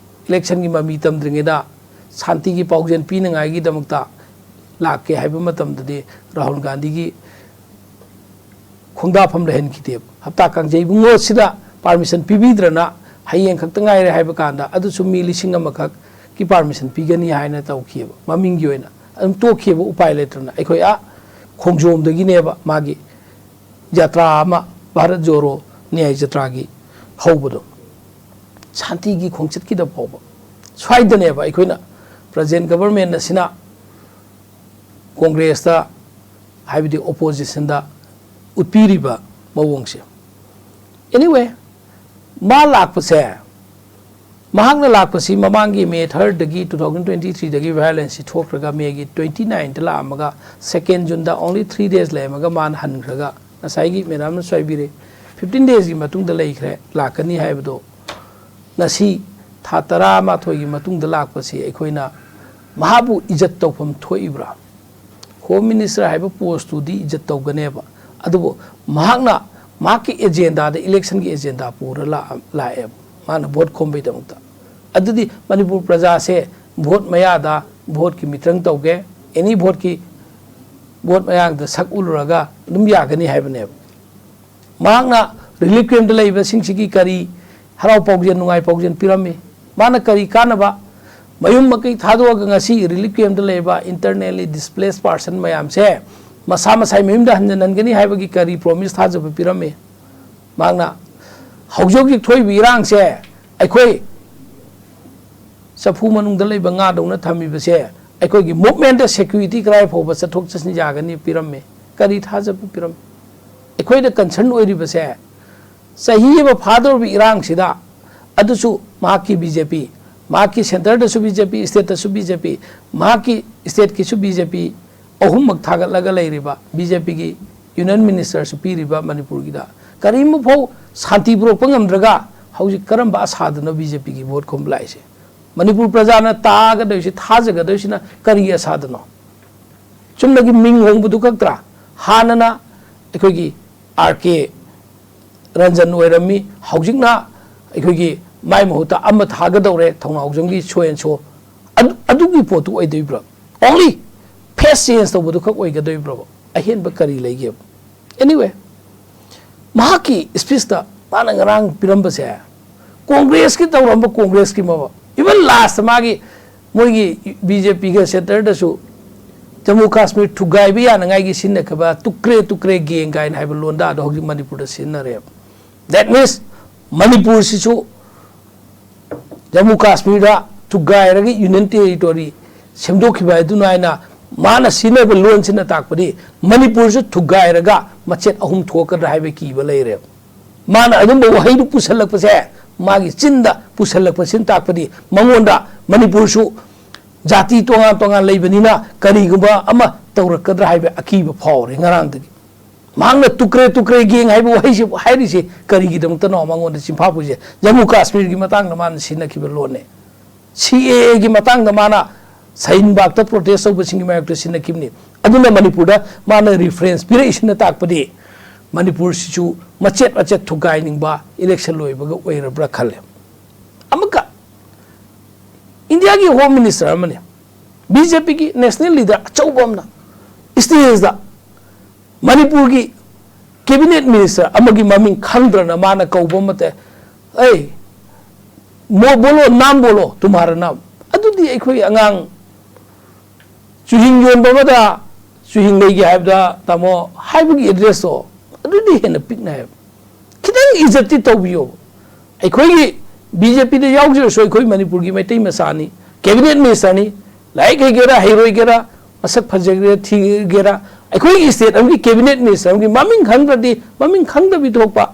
electionꯒꯤ ꯃꯃꯤ ꯇꯝꯗ꯭ꯔꯤꯉꯩꯗ ꯁꯥꯟꯇꯤꯒꯤ ꯄꯥꯎꯖꯦꯜ ꯄꯤꯅꯉꯥꯏꯒꯤꯗꯃꯛꯇ ꯂꯥꯛꯀꯦ ꯍꯥꯏꯕ ꯃꯇꯝꯗꯗꯤ ꯔꯥꯍꯨꯜ ꯒꯥꯟꯙꯤꯒꯤ ꯈꯣꯡꯗꯥꯐꯝ ꯂꯩꯍꯟꯈꯤꯗꯦꯕ꯫ ꯍꯞꯇꯥ ꯀꯥꯡꯖꯩꯕꯨꯡ ꯑꯁꯤꯗ permission ꯄꯤꯕꯤꯗ꯭ꯔꯅ ꯍꯌꯦꯡ ꯈꯛꯇ ꯉꯥꯏꯔꯦ ꯍꯥꯏꯕ ꯀꯥꯟꯗ ꯑꯗꯨꯁꯨ ꯃꯤ ꯂꯤꯁꯤꯡ ꯑꯃꯈꯛꯀꯤ permission ꯄꯤꯒꯅꯤ ꯍꯥꯏꯅ ꯇꯧꯈꯤꯑꯕ꯫ ꯃꯃꯤꯡꯒꯤ ꯑꯣꯏꯅ ꯑꯗꯨꯝ ꯇꯣꯛꯈꯤꯑꯕ, ꯎꯄꯥꯏ ꯂꯩꯇ꯭ꯔꯅ꯫ ꯑꯩꯈꯣꯏ ꯑꯥ ꯈꯣꯡꯖꯣꯝꯗꯒꯤꯅꯦꯕ ꯃꯥꯒꯤ ꯖꯇ꯭ꯔꯥ ꯑꯃ, ꯚꯥꯔꯠ ꯖꯣꯔꯣ ꯅ꯭ꯌꯥꯏ ꯖꯇ꯭ꯔꯥꯒꯤ ꯍꯧꯕꯗꯣ, ꯁꯥꯟꯇꯤꯒꯤ ꯈꯣꯡꯆꯠꯀꯤꯗ ꯐꯥꯎꯕ ꯁ꯭ꯋꯥꯏꯗꯅꯦꯕ ꯑꯩꯈꯣꯏꯅ present government ꯑꯁꯤꯅ ꯀꯣꯡꯒ꯭ꯔꯦꯁꯇ, ꯍꯥꯏꯕꯗꯤ oppositionꯗ ꯎꯠꯄꯤꯔꯤꯕ ꯃꯑꯣꯡꯁꯦ꯫ Anyway, ꯃꯥ ꯂꯥꯛꯄꯁꯦ, ꯃꯍꯥꯛꯅ ꯂꯥꯛꯄꯁꯤ ꯃꯃꯥꯡꯒꯤ May thirdꯗꯒꯤ, two thousand twenty threeꯗꯒꯤ violenceꯁꯤ ꯊꯣꯛꯈ꯭ꯔꯒ Mayꯒꯤ twenty nineꯗ ꯂꯥꯛꯑꯝꯃꯒ second Juneꯗ only three days ꯂꯩꯔꯝꯃꯒ ꯃꯥꯅ ꯍꯟꯈ꯭ꯔꯒ, ꯉꯁꯥꯏꯒꯤ ꯃꯦꯗꯥꯝꯅꯁꯨ ꯍꯥꯏꯕꯤꯔꯦ, fifteen daysꯀꯤ ꯃꯇꯨꯡꯗ ꯂꯩꯈ꯭ꯔꯦ, ꯂꯥꯛꯀꯅꯤ ꯍꯥꯏꯕꯗꯣ꯫ ꯉꯁꯤ ꯊꯥ ꯇꯔꯥꯃꯥꯊꯣꯏꯒꯤ ꯃꯇꯨꯡꯗ ꯂꯥꯛꯄꯁꯤ ꯑꯩꯈꯣꯏꯅ ꯃꯍꯥꯛꯄꯨ ꯏꯖꯠ ꯇꯧꯐꯝ ꯊꯣꯛꯏꯕ꯭ꯔꯥ? Home Minister ꯍꯥꯏꯕ postꯇꯨꯗꯤ ꯏꯖꯠ ꯇꯧꯒꯅꯦꯕ, ꯑꯗꯨꯕꯨ ꯃꯍꯥꯛꯅ ꯃꯍꯥꯛꯀꯤ agendaꯗ, electionꯒꯤ agenda ꯄꯨꯔ ꯂꯥꯛꯑ-, ꯂꯥꯛꯑꯦꯕ ꯃꯥꯅ ꯚꯣꯠ ꯈꯣꯝꯕꯩꯗꯃꯛꯇ꯫ ꯑꯗꯨꯗꯤ ꯃꯅꯤꯄꯨꯔ ꯄ꯭ꯔꯖꯥꯁꯦ ꯚꯣꯠ ꯃꯌꯥꯗ ꯚꯣꯠꯀꯤ ꯃꯤꯇ꯭ꯔꯪ ꯇꯧꯒꯦ, any ꯚꯣꯠꯀꯤ, ꯚꯣꯠ ꯃꯌꯥꯗ ꯁꯛ ꯎꯠꯂꯨꯔꯒ ꯑꯗꯨꯝ ꯌꯥꯒꯅꯤ ꯍꯥꯏꯕꯅꯦꯕ꯫ ꯃꯍꯥꯛꯅ relief campꯇ ꯂꯩꯕꯁꯤꯡꯁꯤꯒꯤ ꯀꯔꯤ ꯍꯔꯥꯎ ꯄꯥꯎꯖꯦꯜ, ꯅꯨꯡꯉꯥꯏ ꯄꯥꯎꯖꯦꯜ ꯄꯤꯔꯝꯃꯤ? ꯃꯥꯅ ꯀꯔꯤ ꯀꯥꯟꯅꯕ ꯃꯌꯨꯝ ꯃꯀꯩ ꯊꯥꯗꯣꯛꯑꯒ ꯉꯁꯤ relief camp ꯇ ꯂꯩꯕ internally displaced person ꯃꯌꯥꯝꯁꯦ ꯃꯁꯥ ꯃꯁꯥꯒꯤ ꯃꯌꯨꯝꯗ ꯍꯟꯖꯤꯟꯍꯟꯒꯅꯤ ꯍꯥꯏꯕꯒꯤ ꯀꯔꯤ promise ꯊꯥꯖꯕ ꯄꯤꯔꯝꯃꯤ? ꯃꯍꯥꯛꯅ ꯍꯧꯖꯤꯛ ꯍꯧꯖꯤꯛ ꯊꯣꯛꯏꯕ ꯏꯔꯥꯡꯁꯦ ꯑꯩꯈꯣꯏ ꯆꯐꯨ ꯃꯅꯨꯡꯗ ꯂꯩꯕ ꯉꯥꯗꯧꯅ ꯊꯝꯃꯤꯕꯁꯦ ꯑꯩꯈꯣꯏꯒꯤ movement ꯇ security ꯀꯗꯥꯏ ꯐꯥꯎꯕ ꯆꯠꯊꯣꯛ ꯆꯠꯁꯤꯟ ꯌꯥꯒꯅꯤ ꯄꯤꯔꯝꯃꯤ꯫ ꯀꯔꯤ ꯊꯥꯖꯕ ꯄꯤꯔꯝꯃꯤ? ꯑꯩꯈꯣꯏꯗ concern ꯑꯣꯏꯔꯤꯕꯁꯦ ꯆꯍꯤ ꯑꯃ ꯐꯥꯗꯧꯔꯤꯕ ꯏꯔꯥꯡꯁꯤꯗ ꯑꯗꯨꯁꯨ ꯃꯍꯥꯛꯀꯤ B J P, ꯃꯍꯥꯛꯀꯤ centre ꯗꯁꯨ B J P, state ꯇꯁꯨ B J P, ꯃꯍꯥꯛꯀꯤ state ꯀꯤꯁꯨ B J P, ꯑꯍꯨꯝꯃꯛ ꯊꯥꯒꯠꯂꯒ ꯂꯩꯔꯤꯕ B J P ꯒꯤ union minister ꯁꯨ ꯄꯤꯔꯤꯕ ꯃꯅꯤꯄꯨꯔꯒꯤꯗ ꯀꯔꯤꯒꯨꯝꯕ ꯐꯥꯎ ꯁꯥꯟꯇꯤ ꯄꯨꯔꯛꯄ ꯉꯝꯗ꯭ꯔꯒ ꯍꯧꯖꯤꯛ ꯀꯔꯝꯕ ꯑꯁꯥꯗꯅꯣ B J P ꯒꯤ vote ꯈꯣꯝꯕ ꯂꯥꯛꯏꯁꯦ? ꯃꯅꯤꯄꯨꯔ ꯄ꯭ꯔꯖꯥꯅ ꯇꯥꯒꯗꯣꯏꯁꯤ, ꯊꯥꯖꯒꯗꯣꯏꯁꯤꯅ ꯀꯔꯤꯒꯤ ꯑꯁꯥꯗꯅꯣ? ꯆꯨꯝꯅꯒꯤ ꯃꯤꯡ ꯍꯣꯡꯕꯗꯨ ꯈꯛꯇ꯭ꯔꯥ? ꯍꯥꯟꯅꯅ ꯑꯩꯈꯣꯏꯒꯤ R K ꯔꯟꯖꯟ ꯑꯣꯏꯔꯝꯃꯤ, ꯍꯧꯖꯤꯛꯅ ꯑꯩꯈꯣꯏꯒꯤ ꯃꯥꯏ ꯃꯍꯨꯠꯇ ꯑꯃ ꯊꯥꯒꯗꯧꯔꯦ, ꯊꯧꯅꯥꯎꯖꯝꯒꯤ so and so꯫ ꯑꯗꯨ-, ꯑꯗꯨꯒꯤ ꯄꯣꯠꯇꯨ ꯑꯣꯏꯗꯣꯏꯕ꯭ꯔꯥ? Only face change ꯇꯧꯕꯗꯨ ꯈꯛ ꯑꯣꯏꯒꯗꯣꯏꯕ꯭ꯔꯕ? ꯑꯍꯦꯟꯕ ꯀꯔꯤ ꯂꯩꯒꯦꯕ? Anyway, ꯃꯍꯥꯛꯀꯤ speech ꯇ ꯃꯥꯅ ꯉꯔꯥꯡ ꯄꯤꯔꯝꯕꯁꯦ, Congress ꯀꯤ ꯇꯧꯔꯝꯕ Congress ꯀꯤ ꯃꯃ-, even last ꯃꯥꯒꯤ ꯃꯣꯏꯒꯤ B J P ꯒ centre ꯗꯁꯨ ꯖꯝꯃꯨ ꯀꯥꯁꯃꯤꯔ ꯊꯨꯒꯥꯏꯕ ꯌꯥꯅꯉꯥꯏꯒꯤ ꯁꯤꯖꯤꯟꯅꯈꯤꯕ ꯇꯨꯀ꯭ꯔꯦ ꯇꯨꯀ꯭ꯔꯦ gang ꯀꯥꯏꯅ ꯍꯥꯏꯕ ꯂꯣꯟꯗꯥꯗꯣ ꯍꯧꯖꯤꯛ ꯃꯅꯤꯄꯨꯔꯗ ꯁꯤꯖꯤꯟꯅꯔꯦꯕ꯫ That means ꯃꯅꯤꯄꯨꯔꯁꯤꯁꯨ Jammu ꯀꯥꯁꯃꯤꯔꯗ ꯊꯨꯒꯥꯏꯔꯒ union territory ꯁꯦꯝꯗꯣꯛꯈꯤꯕ ꯍꯥꯏꯗꯨꯅ ꯍꯥꯏꯅ ꯃꯥꯅ ꯁꯤꯖꯤꯟꯅꯕ ꯂꯣꯟꯁꯤꯅ ꯇꯥꯛꯄꯗꯤ ꯃꯅꯤꯄꯨꯔꯁꯨ ꯊꯨꯒꯥꯏꯔꯒ ꯃꯆꯦꯠ ꯑꯍꯨꯝ ꯊꯣꯛꯀꯗ꯭ꯔꯥ ꯍꯥꯏꯕꯒꯤ ꯀꯤꯕ ꯂꯩꯔꯦꯕ꯫ ꯃꯥꯅ ꯑꯗꯨꯝꯕ ꯋꯥꯍꯩꯗꯨ ꯄꯨꯁꯜꯂꯛꯄꯁꯦ, ꯃꯥꯒꯤ ꯆꯤꯟꯗ ꯄꯨꯁꯜꯂꯛꯄꯁꯤꯅ ꯇꯥꯛꯄꯗꯤ ꯃꯉꯣꯟꯗ ꯃꯅꯤꯄꯨꯔꯁꯨ ꯖꯥꯇꯤ ꯇꯣꯉꯥꯟ ꯇꯣꯉꯥꯟ ꯂꯩꯕꯅꯤꯅ ꯀꯔꯤꯒꯨꯝꯕ ꯑꯃ ꯇꯧꯔꯛꯀꯗ꯭ꯔꯥ ꯍꯥꯏꯕ ꯑꯀꯤꯕ ꯐꯥꯎꯔꯦ ꯉꯔꯥꯡꯗꯒꯤ꯫ ꯃꯍꯥꯛꯅ ꯇꯨꯀ꯭ꯔꯦ ꯇꯨꯀ꯭ꯔꯦ gang ꯍꯥꯏꯕ ꯋꯥꯍꯩꯁꯤ ꯍꯥꯏꯔꯤꯁꯤ ꯀꯔꯤꯒꯤꯗꯃꯛꯇꯅꯣ? ꯃꯉꯣꯟꯗ ꯆꯤꯟꯐꯥ ꯄꯨꯏꯁꯦ ꯖꯝꯃꯨ ꯀꯥꯁꯃꯤꯔꯒꯤ ꯃꯇꯥꯡꯗ ꯃꯥꯅ ꯁꯤꯖꯤꯟꯅꯈꯤꯕ ꯂꯣꯟꯅꯦ꯫ C A A ꯒꯤ ꯃꯇꯥꯡꯗ ꯃꯥꯅ ꯁꯍꯤꯟꯕꯥꯒꯇ protest ꯇꯧꯕꯁꯤꯡꯒꯤ ꯃꯥꯌꯣꯛꯇ ꯁꯤꯖꯤꯟꯅꯈꯤꯕꯅꯤ꯫ ꯑꯗꯨꯅ ꯃꯅꯤꯄꯨꯔꯗ ꯃꯥꯅ reference ꯄꯤꯔꯛꯏꯁꯤꯅ ꯇꯥꯛꯄꯗꯤ ꯃꯅꯤꯄꯨꯔꯁꯤꯁꯨ ꯃꯆꯦꯠ ꯃꯆꯦꯠ ꯊꯨꯒꯥꯏꯅꯤꯡꯕ election ꯂꯣꯏꯕꯒ ꯑꯣꯏꯔꯕ꯭ꯔꯥ ꯈꯜꯂꯦ꯫ ꯑꯃꯨꯛꯀ ꯏꯟꯗꯤꯌꯥꯒꯤ home minister ꯑꯃꯅꯤ, B J P ꯒꯤ national leader ꯑꯆꯧꯕ ꯑꯃꯅ stage ꯇ ꯃꯅꯤꯄꯨꯔꯒꯤ cabinet minister ꯑꯃꯒꯤ ꯃꯃꯤꯡ ꯈꯪꯗ꯭ꯔꯅ ꯃꯥꯅ ꯀꯧꯕ ꯑꯃꯇ, "ꯑꯩ, ꯃꯣ ꯕꯣꯂꯣ, ꯅꯥꯝ ꯕꯣꯂꯣ, ꯇꯨꯝꯍꯥꯔ ꯅꯥꯝ"꯫ ꯑꯗꯨꯗꯤ ꯈ꯭ꯋꯥꯏꯗꯒꯤ ꯑꯩꯈꯣꯏ ꯑꯉꯥꯡ ꯆꯨꯍꯤꯡ ꯌꯣꯟꯕ ꯑꯃꯗ ꯆꯨꯍꯤꯡ ꯂꯩꯒꯦ ꯍꯥꯏꯕꯗ, "ꯇꯥꯃꯣ" ꯍꯥꯏꯕꯒꯤ ꯑꯦꯗ꯭ꯔꯦꯁꯇꯣ, ꯑꯗꯨꯗꯤ ꯍꯦꯟꯅ ꯄꯤꯛꯅ ꯍꯥꯏꯕ꯫ ꯈꯤꯇꯪ ꯏꯖꯠꯇꯤ ꯇꯧꯕꯤꯌꯣ꯫ ꯑꯩꯈꯣꯏꯒꯤ ꯕꯤ ꯖꯦ ꯄꯤꯗ ꯌꯥꯎꯖꯔꯁꯨ, ꯑꯩꯈꯣꯏ ꯃꯅꯤꯄꯨꯔꯒꯤ ꯃꯩꯇꯩ ꯃꯆꯥꯅꯤ, ꯀꯦꯕꯤꯅꯦꯠ ꯃꯤꯅꯤꯁꯇꯔꯅꯤ, ꯂꯥꯏꯔꯤꯛ ꯍꯩꯒꯦꯔꯥ ꯍꯩꯔꯣꯏꯒꯦꯔꯥ, ꯃꯁꯛ ꯐꯖꯒꯦꯔꯥ ꯊꯤꯒꯦꯔꯥ, ꯑꯩꯈꯣꯏꯒꯤ ꯁ꯭ꯇꯦꯠ ꯑꯃꯒꯤ ꯀꯦꯕꯤꯅꯦꯠ ꯃꯤꯅꯤꯁꯇꯔ ꯑꯃꯒꯤ ꯃꯃꯤꯡ ꯈꯪꯗ꯭ꯔꯗꯤ ꯃꯃꯤꯡ ꯈꯪꯗꯕꯤ ꯊꯣꯛꯄ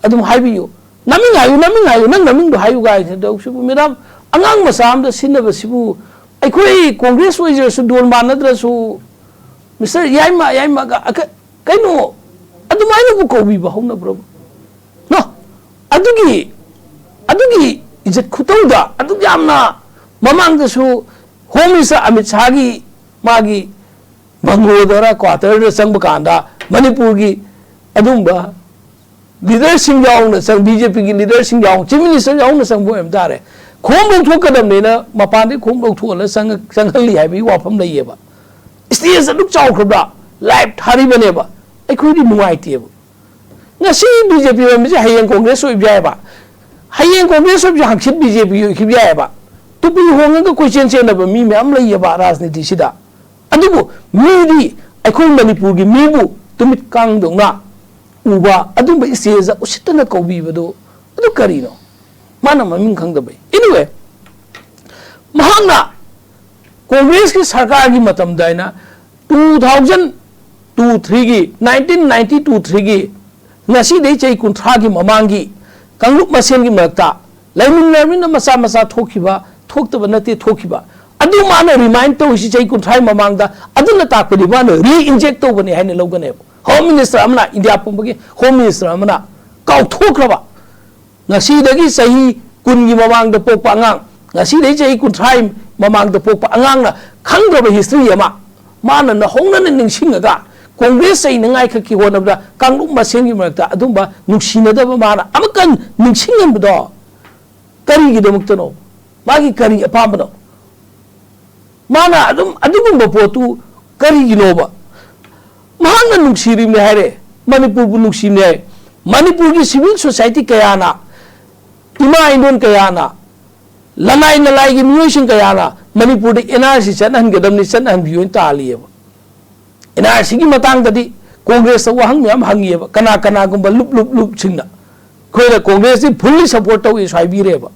ꯑꯗꯨꯝ ꯍꯥꯏꯕꯤꯌꯨ꯫ "ꯅꯃꯤꯡ ꯍꯥꯏꯌꯨ, ꯅꯃꯤꯡ ꯍꯥꯏꯌꯨ, ꯅꯪ ꯅꯃꯤꯡꯗꯣ ꯍꯥꯏꯌꯨ" ꯀꯥꯏꯅ ꯇꯧꯁꯤꯕꯨ, ꯃꯦꯗꯥꯝ, ꯑꯉꯥꯡ ꯃꯆꯥ ꯑꯃꯗ ꯁꯤꯟꯅꯕꯁꯤꯕꯨ, ꯑꯩꯈꯣꯏ ꯀꯣꯡꯒ꯭ꯔꯦꯁ ꯑꯣꯏꯖꯔꯁꯨ, ꯗꯣꯟ ꯃꯥꯟꯅꯗ꯭ꯔꯁꯨ, "ꯃꯤꯁꯇꯔ ꯌꯥꯏꯃ, ꯌꯥꯏꯃꯒ", ꯑꯀ-, ꯀꯩꯅꯣ, ꯑꯗꯨꯃꯥꯏꯅꯕꯨ ꯀꯧꯕꯤꯕ ꯍꯧꯅꯕ꯭ꯔꯕ? ꯅꯣ, ꯑꯗꯨꯒꯤ, ꯑꯗꯨꯒꯤ ꯏꯖꯠ ꯈꯨꯇꯧꯗ ꯑꯗꯨꯛ ꯌꯥꯝꯅ, ꯃꯃꯥꯡꯗꯁꯨ ꯍꯣꯝ ꯃꯤꯅꯤꯁꯇꯔ ꯑꯃꯤꯠ ꯁꯥꯍꯒꯤ ꯃꯥꯒꯤ ꯕꯪꯒ꯭ꯂꯣꯗꯔ ꯀ꯭ꯋꯥꯇꯔꯗ ꯆꯪꯕ ꯀꯥꯟꯗ ꯃꯅꯤꯄꯨꯔꯒꯤ ꯑꯗꯨꯝꯕ ꯂꯤꯗꯔꯁꯤꯡ ꯌꯥꯎꯅ ꯆꯪ, ꯕꯤ ꯖꯦ ꯄꯤꯒꯤ ꯂꯤꯗꯔꯁꯤꯡ ꯌꯥꯎꯅ, ꯆꯤꯐ ꯃꯤꯅꯤꯁꯇꯔ ꯌꯥꯎꯅ ꯆꯪꯕ ꯑꯣꯏꯕ ꯇꯥꯔꯦ, ꯈꯣꯝ ꯂꯧꯊꯣꯛꯀꯗꯕꯅꯤꯅ ꯃꯄꯥꯟꯗꯒꯤ ꯈꯣꯝ ꯂꯧꯊꯣꯛꯍꯜꯂ ꯆꯪꯉ-, ꯆꯪꯍꯜꯂꯤ ꯍꯥꯏꯕꯒꯤ ꯋꯥꯐꯝ ꯂꯩꯌꯦꯕ꯫ ꯁ꯭ꯇꯦꯖ ꯑꯗꯨꯛ ꯆꯥꯎꯈ꯭ꯔꯕ꯭ꯔꯥ? ꯂꯥꯏꯚ ꯊꯥꯔꯤꯕꯅꯦꯕ꯫ ꯑꯩꯈꯣꯏꯗꯤ ꯅꯨꯡꯉꯥꯏꯇꯦꯕ꯫ ꯉꯁꯤ ꯕꯤ ꯖꯦ ꯄꯤ ꯑꯣꯏꯔꯝꯕꯁꯦ ꯍꯌꯦꯡ ꯀꯣꯡꯒ꯭ꯔꯦꯁ ꯑꯣꯏꯕ ꯌꯥꯏꯑꯕ, ꯍꯌꯦꯡ ꯀꯣꯡꯒ꯭ꯔꯦꯁ ꯑꯣꯏꯕꯁꯦ ꯍꯪꯆꯤꯠ ꯕꯤ ꯖꯦ ꯄꯤ ꯑꯣꯏꯈꯤꯕ ꯌꯥꯏꯑꯕ꯫ ꯇꯨꯄꯤ ꯍꯣꯡꯉꯒ ꯀꯣꯏꯆꯦꯟ ꯆꯦꯟꯅꯕ ꯃꯤ ꯃꯌꯥꯝ ꯂꯩꯌꯦꯕ ꯔꯥꯖꯅꯤꯇꯤꯁꯤꯗ꯫ ꯑꯗꯨꯕꯨ ꯃꯤꯗꯤ ꯑꯩꯈꯣꯏ ꯃꯅꯤꯄꯨꯔꯒꯤ ꯃꯤꯕꯨ ꯇꯨꯃꯤꯠ ꯀꯥꯡꯗꯧꯅ ꯎꯕ, ꯑꯗꯨꯝꯕ ꯁ꯭ꯇꯦꯖꯇ ꯎꯁꯤꯠꯇꯅ ꯀꯧꯕꯤꯕꯗꯣ, ꯑꯗꯨ ꯀꯔꯤꯅꯣ? ꯃꯥꯅ ꯃꯃꯤꯡ ꯈꯪꯗꯕꯩ꯫ Anyway, ꯃꯍꯥꯛꯅ ꯀꯣꯡꯒ꯭ꯔꯦꯁꯀꯤ ꯁꯔꯀꯥꯔꯒꯤ ꯃꯇꯝꯗ ꯍꯥꯏꯅ two thousand two threeꯒꯤ, nineteen ninety two threeꯒꯤ, ꯉꯁꯤꯗꯩ ꯆꯍꯤ ꯀꯨꯟꯊ꯭ꯔꯥꯒꯤ ꯃꯃꯥꯡꯒꯤ ꯀꯥꯡꯂꯨꯞ ꯃꯁꯦꯟꯒꯤ ꯃꯔꯛꯇ ꯂꯩꯃꯤꯟꯅꯔꯃꯤꯅ ꯃꯆꯥ ꯃꯆꯥ ꯊꯣꯛꯈꯤꯕ, ꯊꯣꯛꯇꯕ ꯅꯠꯇꯦ, ꯊꯣꯛꯈꯤꯕ꯫ ꯑꯗꯨ ꯃꯥꯅ remind ꯇꯧꯔꯤꯁꯤ ꯆꯍꯤ ꯀꯨꯟꯊ꯭ꯔꯥꯒꯤ ꯃꯃꯥꯡꯗ, ꯑꯗꯨꯅ ꯇꯥꯛꯄꯗꯤ ꯃꯥꯅ re-inject ꯇꯧꯕꯅꯤ ꯍꯥꯏꯅ ꯂꯧꯒꯅꯦꯕ꯫ ꯍꯣꯝ ꯃꯤꯅꯤꯁꯇꯔ ꯑꯃꯅ, ꯏꯟꯗꯤꯌꯥ ꯄꯨꯝꯕꯒꯤ ꯍꯣꯝ ꯃꯤꯅꯤꯁꯇꯔ ꯑꯃꯅ ꯀꯥꯎꯊꯣꯛꯈ꯭ꯔꯕ, ꯉꯁꯤꯗꯒꯤ ꯆꯍꯤ ꯀꯨꯟꯒꯤ ꯃꯃꯥꯡꯗ ꯄꯣꯛꯄ ꯑꯉꯥꯡ, ꯉꯁꯤꯗꯒꯤ ꯆꯍꯤ ꯀꯨꯟꯊ꯭ꯔꯥꯒꯤ ꯃꯃꯥꯡꯗ ꯄꯣꯛꯄ ꯑꯉꯥꯡꯅ ꯈꯪꯗ꯭ꯔꯕ history ꯑꯃ ꯃꯥꯅ ꯅꯧꯍꯧꯅꯅ ꯅꯤꯡꯁꯤꯡꯉꯒ, ꯀꯣꯡꯒ꯭ꯔꯦꯁ ꯆꯩꯅꯉꯥꯏ ꯈꯛꯀꯤ ꯍꯣꯠꯅꯕꯗ ꯀꯥꯡꯂꯨꯞ ꯃꯁꯦꯟꯒꯤ ꯃꯔꯛꯇ ꯑꯗꯨꯝꯕ ꯅꯨꯡꯁꯤꯅꯗꯕ ꯃꯥꯅ ꯑꯃꯨꯛꯀ ꯅꯤꯡꯁꯤꯡꯍꯟꯕꯗꯣ ꯀꯔꯤꯒꯤꯗꯃꯛꯇꯅꯣ? ꯃꯥꯒꯤ ꯀꯔꯤ ꯑꯄꯥꯝꯕꯅꯣ? ꯃꯥꯅ ꯑꯗꯨꯝ ꯑꯗꯨꯒꯨꯝꯕ ꯄꯣꯠꯇꯨ ꯀꯔꯤꯒꯤꯅꯣꯕ? ꯃꯍꯥꯛꯅ ꯅꯨꯡꯁꯤꯔꯤꯕꯅꯦ ꯍꯥꯏꯔꯦ, ꯃꯅꯤꯄꯨꯔꯕꯨ ꯅꯨꯡꯁꯤꯕꯅꯦ ꯍꯥꯏ꯫ ꯃꯅꯤꯄꯨꯔꯒꯤ civil society ꯀꯌꯥꯅ, ꯏꯃꯥ ꯏꯟꯗꯣꯟ ꯀꯌꯥꯅ, ꯂꯅꯥꯏ ꯅꯂꯥꯏꯒꯤ ꯃꯤꯑꯣꯏꯁꯤꯡ ꯀꯌꯥꯅ ꯃꯅꯤꯄꯨꯔꯗ ꯑꯦꯟ ꯑꯥꯔ ꯁꯤ ꯆꯠꯅꯍꯟꯒꯗꯕꯅꯤ, ꯆꯠꯅꯍꯟꯕꯤꯌꯨ ꯍꯥꯏꯅ ꯇꯥꯜꯂꯤꯑꯕ꯫ ꯑꯦꯟ ꯑꯥꯔ ꯁꯤꯒꯤ ꯃꯇꯥꯡꯗꯗꯤ ꯀꯣꯡꯒ꯭ꯔꯦꯁꯇ ꯋꯥꯍꯪ ꯃꯌꯥꯝ ꯍꯪꯉꯤꯑꯕ, ꯀꯅꯥ ꯀꯅꯥꯒꯨꯝꯕ ꯂꯨꯞ ꯂꯨꯞ ꯂꯨꯞꯁꯤꯡꯅ꯫ ꯑꯩꯈꯣꯏꯅ ꯀꯣꯡꯒ꯭ꯔꯦꯁꯇꯤ fully support ꯇꯧꯏꯁꯨ ꯍꯥꯏꯕꯤꯔꯦꯕ,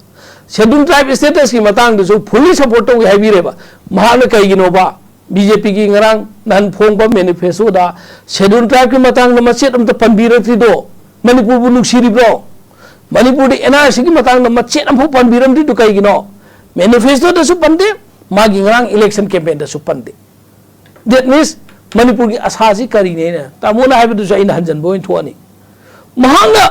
schedule tribe status ꯀꯤ ꯃꯇꯥꯡꯗꯁꯨ fully support ꯇꯧꯏ ꯍꯥꯏꯕꯤꯔꯦꯕ꯫ ꯃꯍꯥꯛꯅ ꯀꯩꯒꯤꯅꯣꯕ? ꯕꯤ ꯖꯦ ꯄꯤꯒꯤ ꯉꯔꯥꯡ ꯅꯍꯥꯟ ꯐꯣꯡꯕ manifesto ꯗ schedule tribe ꯀꯤ ꯃꯇꯥꯡꯗ ꯃꯆꯦꯠ ꯑꯝꯇ ꯄꯟꯕꯤꯔꯛꯇ꯭ꯔꯤꯗꯣ ꯃꯅꯤꯄꯨꯔꯕꯨ ꯅꯨꯡꯁꯤꯔꯤꯕ꯭ꯔꯣ? ꯃꯅꯤꯄꯨꯔꯗ ꯑꯦꯟ ꯑꯥꯔ ꯁꯤꯒꯤ ꯃꯇꯥꯡꯗ ꯃꯆꯦꯠ ꯑꯃꯐꯥꯎ ꯄꯟꯕꯤꯔꯝꯗ꯭ꯔꯤꯗꯣ ꯀꯩꯒꯤꯅꯣ? Manifesto ꯗꯁꯨ ꯄꯟꯗꯦ, ꯃꯥꯒꯤ ꯉꯔꯥꯡ election campaign ꯗꯁꯨ ꯄꯟꯗꯦ꯫ That means ꯃꯅꯤꯄꯨꯔꯒꯤ ꯑꯁꯥꯁꯤ ꯀꯔꯤꯅꯦꯅ ꯇꯥꯃꯣꯅ ꯍꯥꯏꯕꯗꯨꯁꯨ ꯑꯩꯅ ꯍꯟꯖꯟꯕ ꯑꯣꯏꯅ ꯊꯣꯛꯑꯅꯤ꯫ ꯃꯍꯥꯛꯅ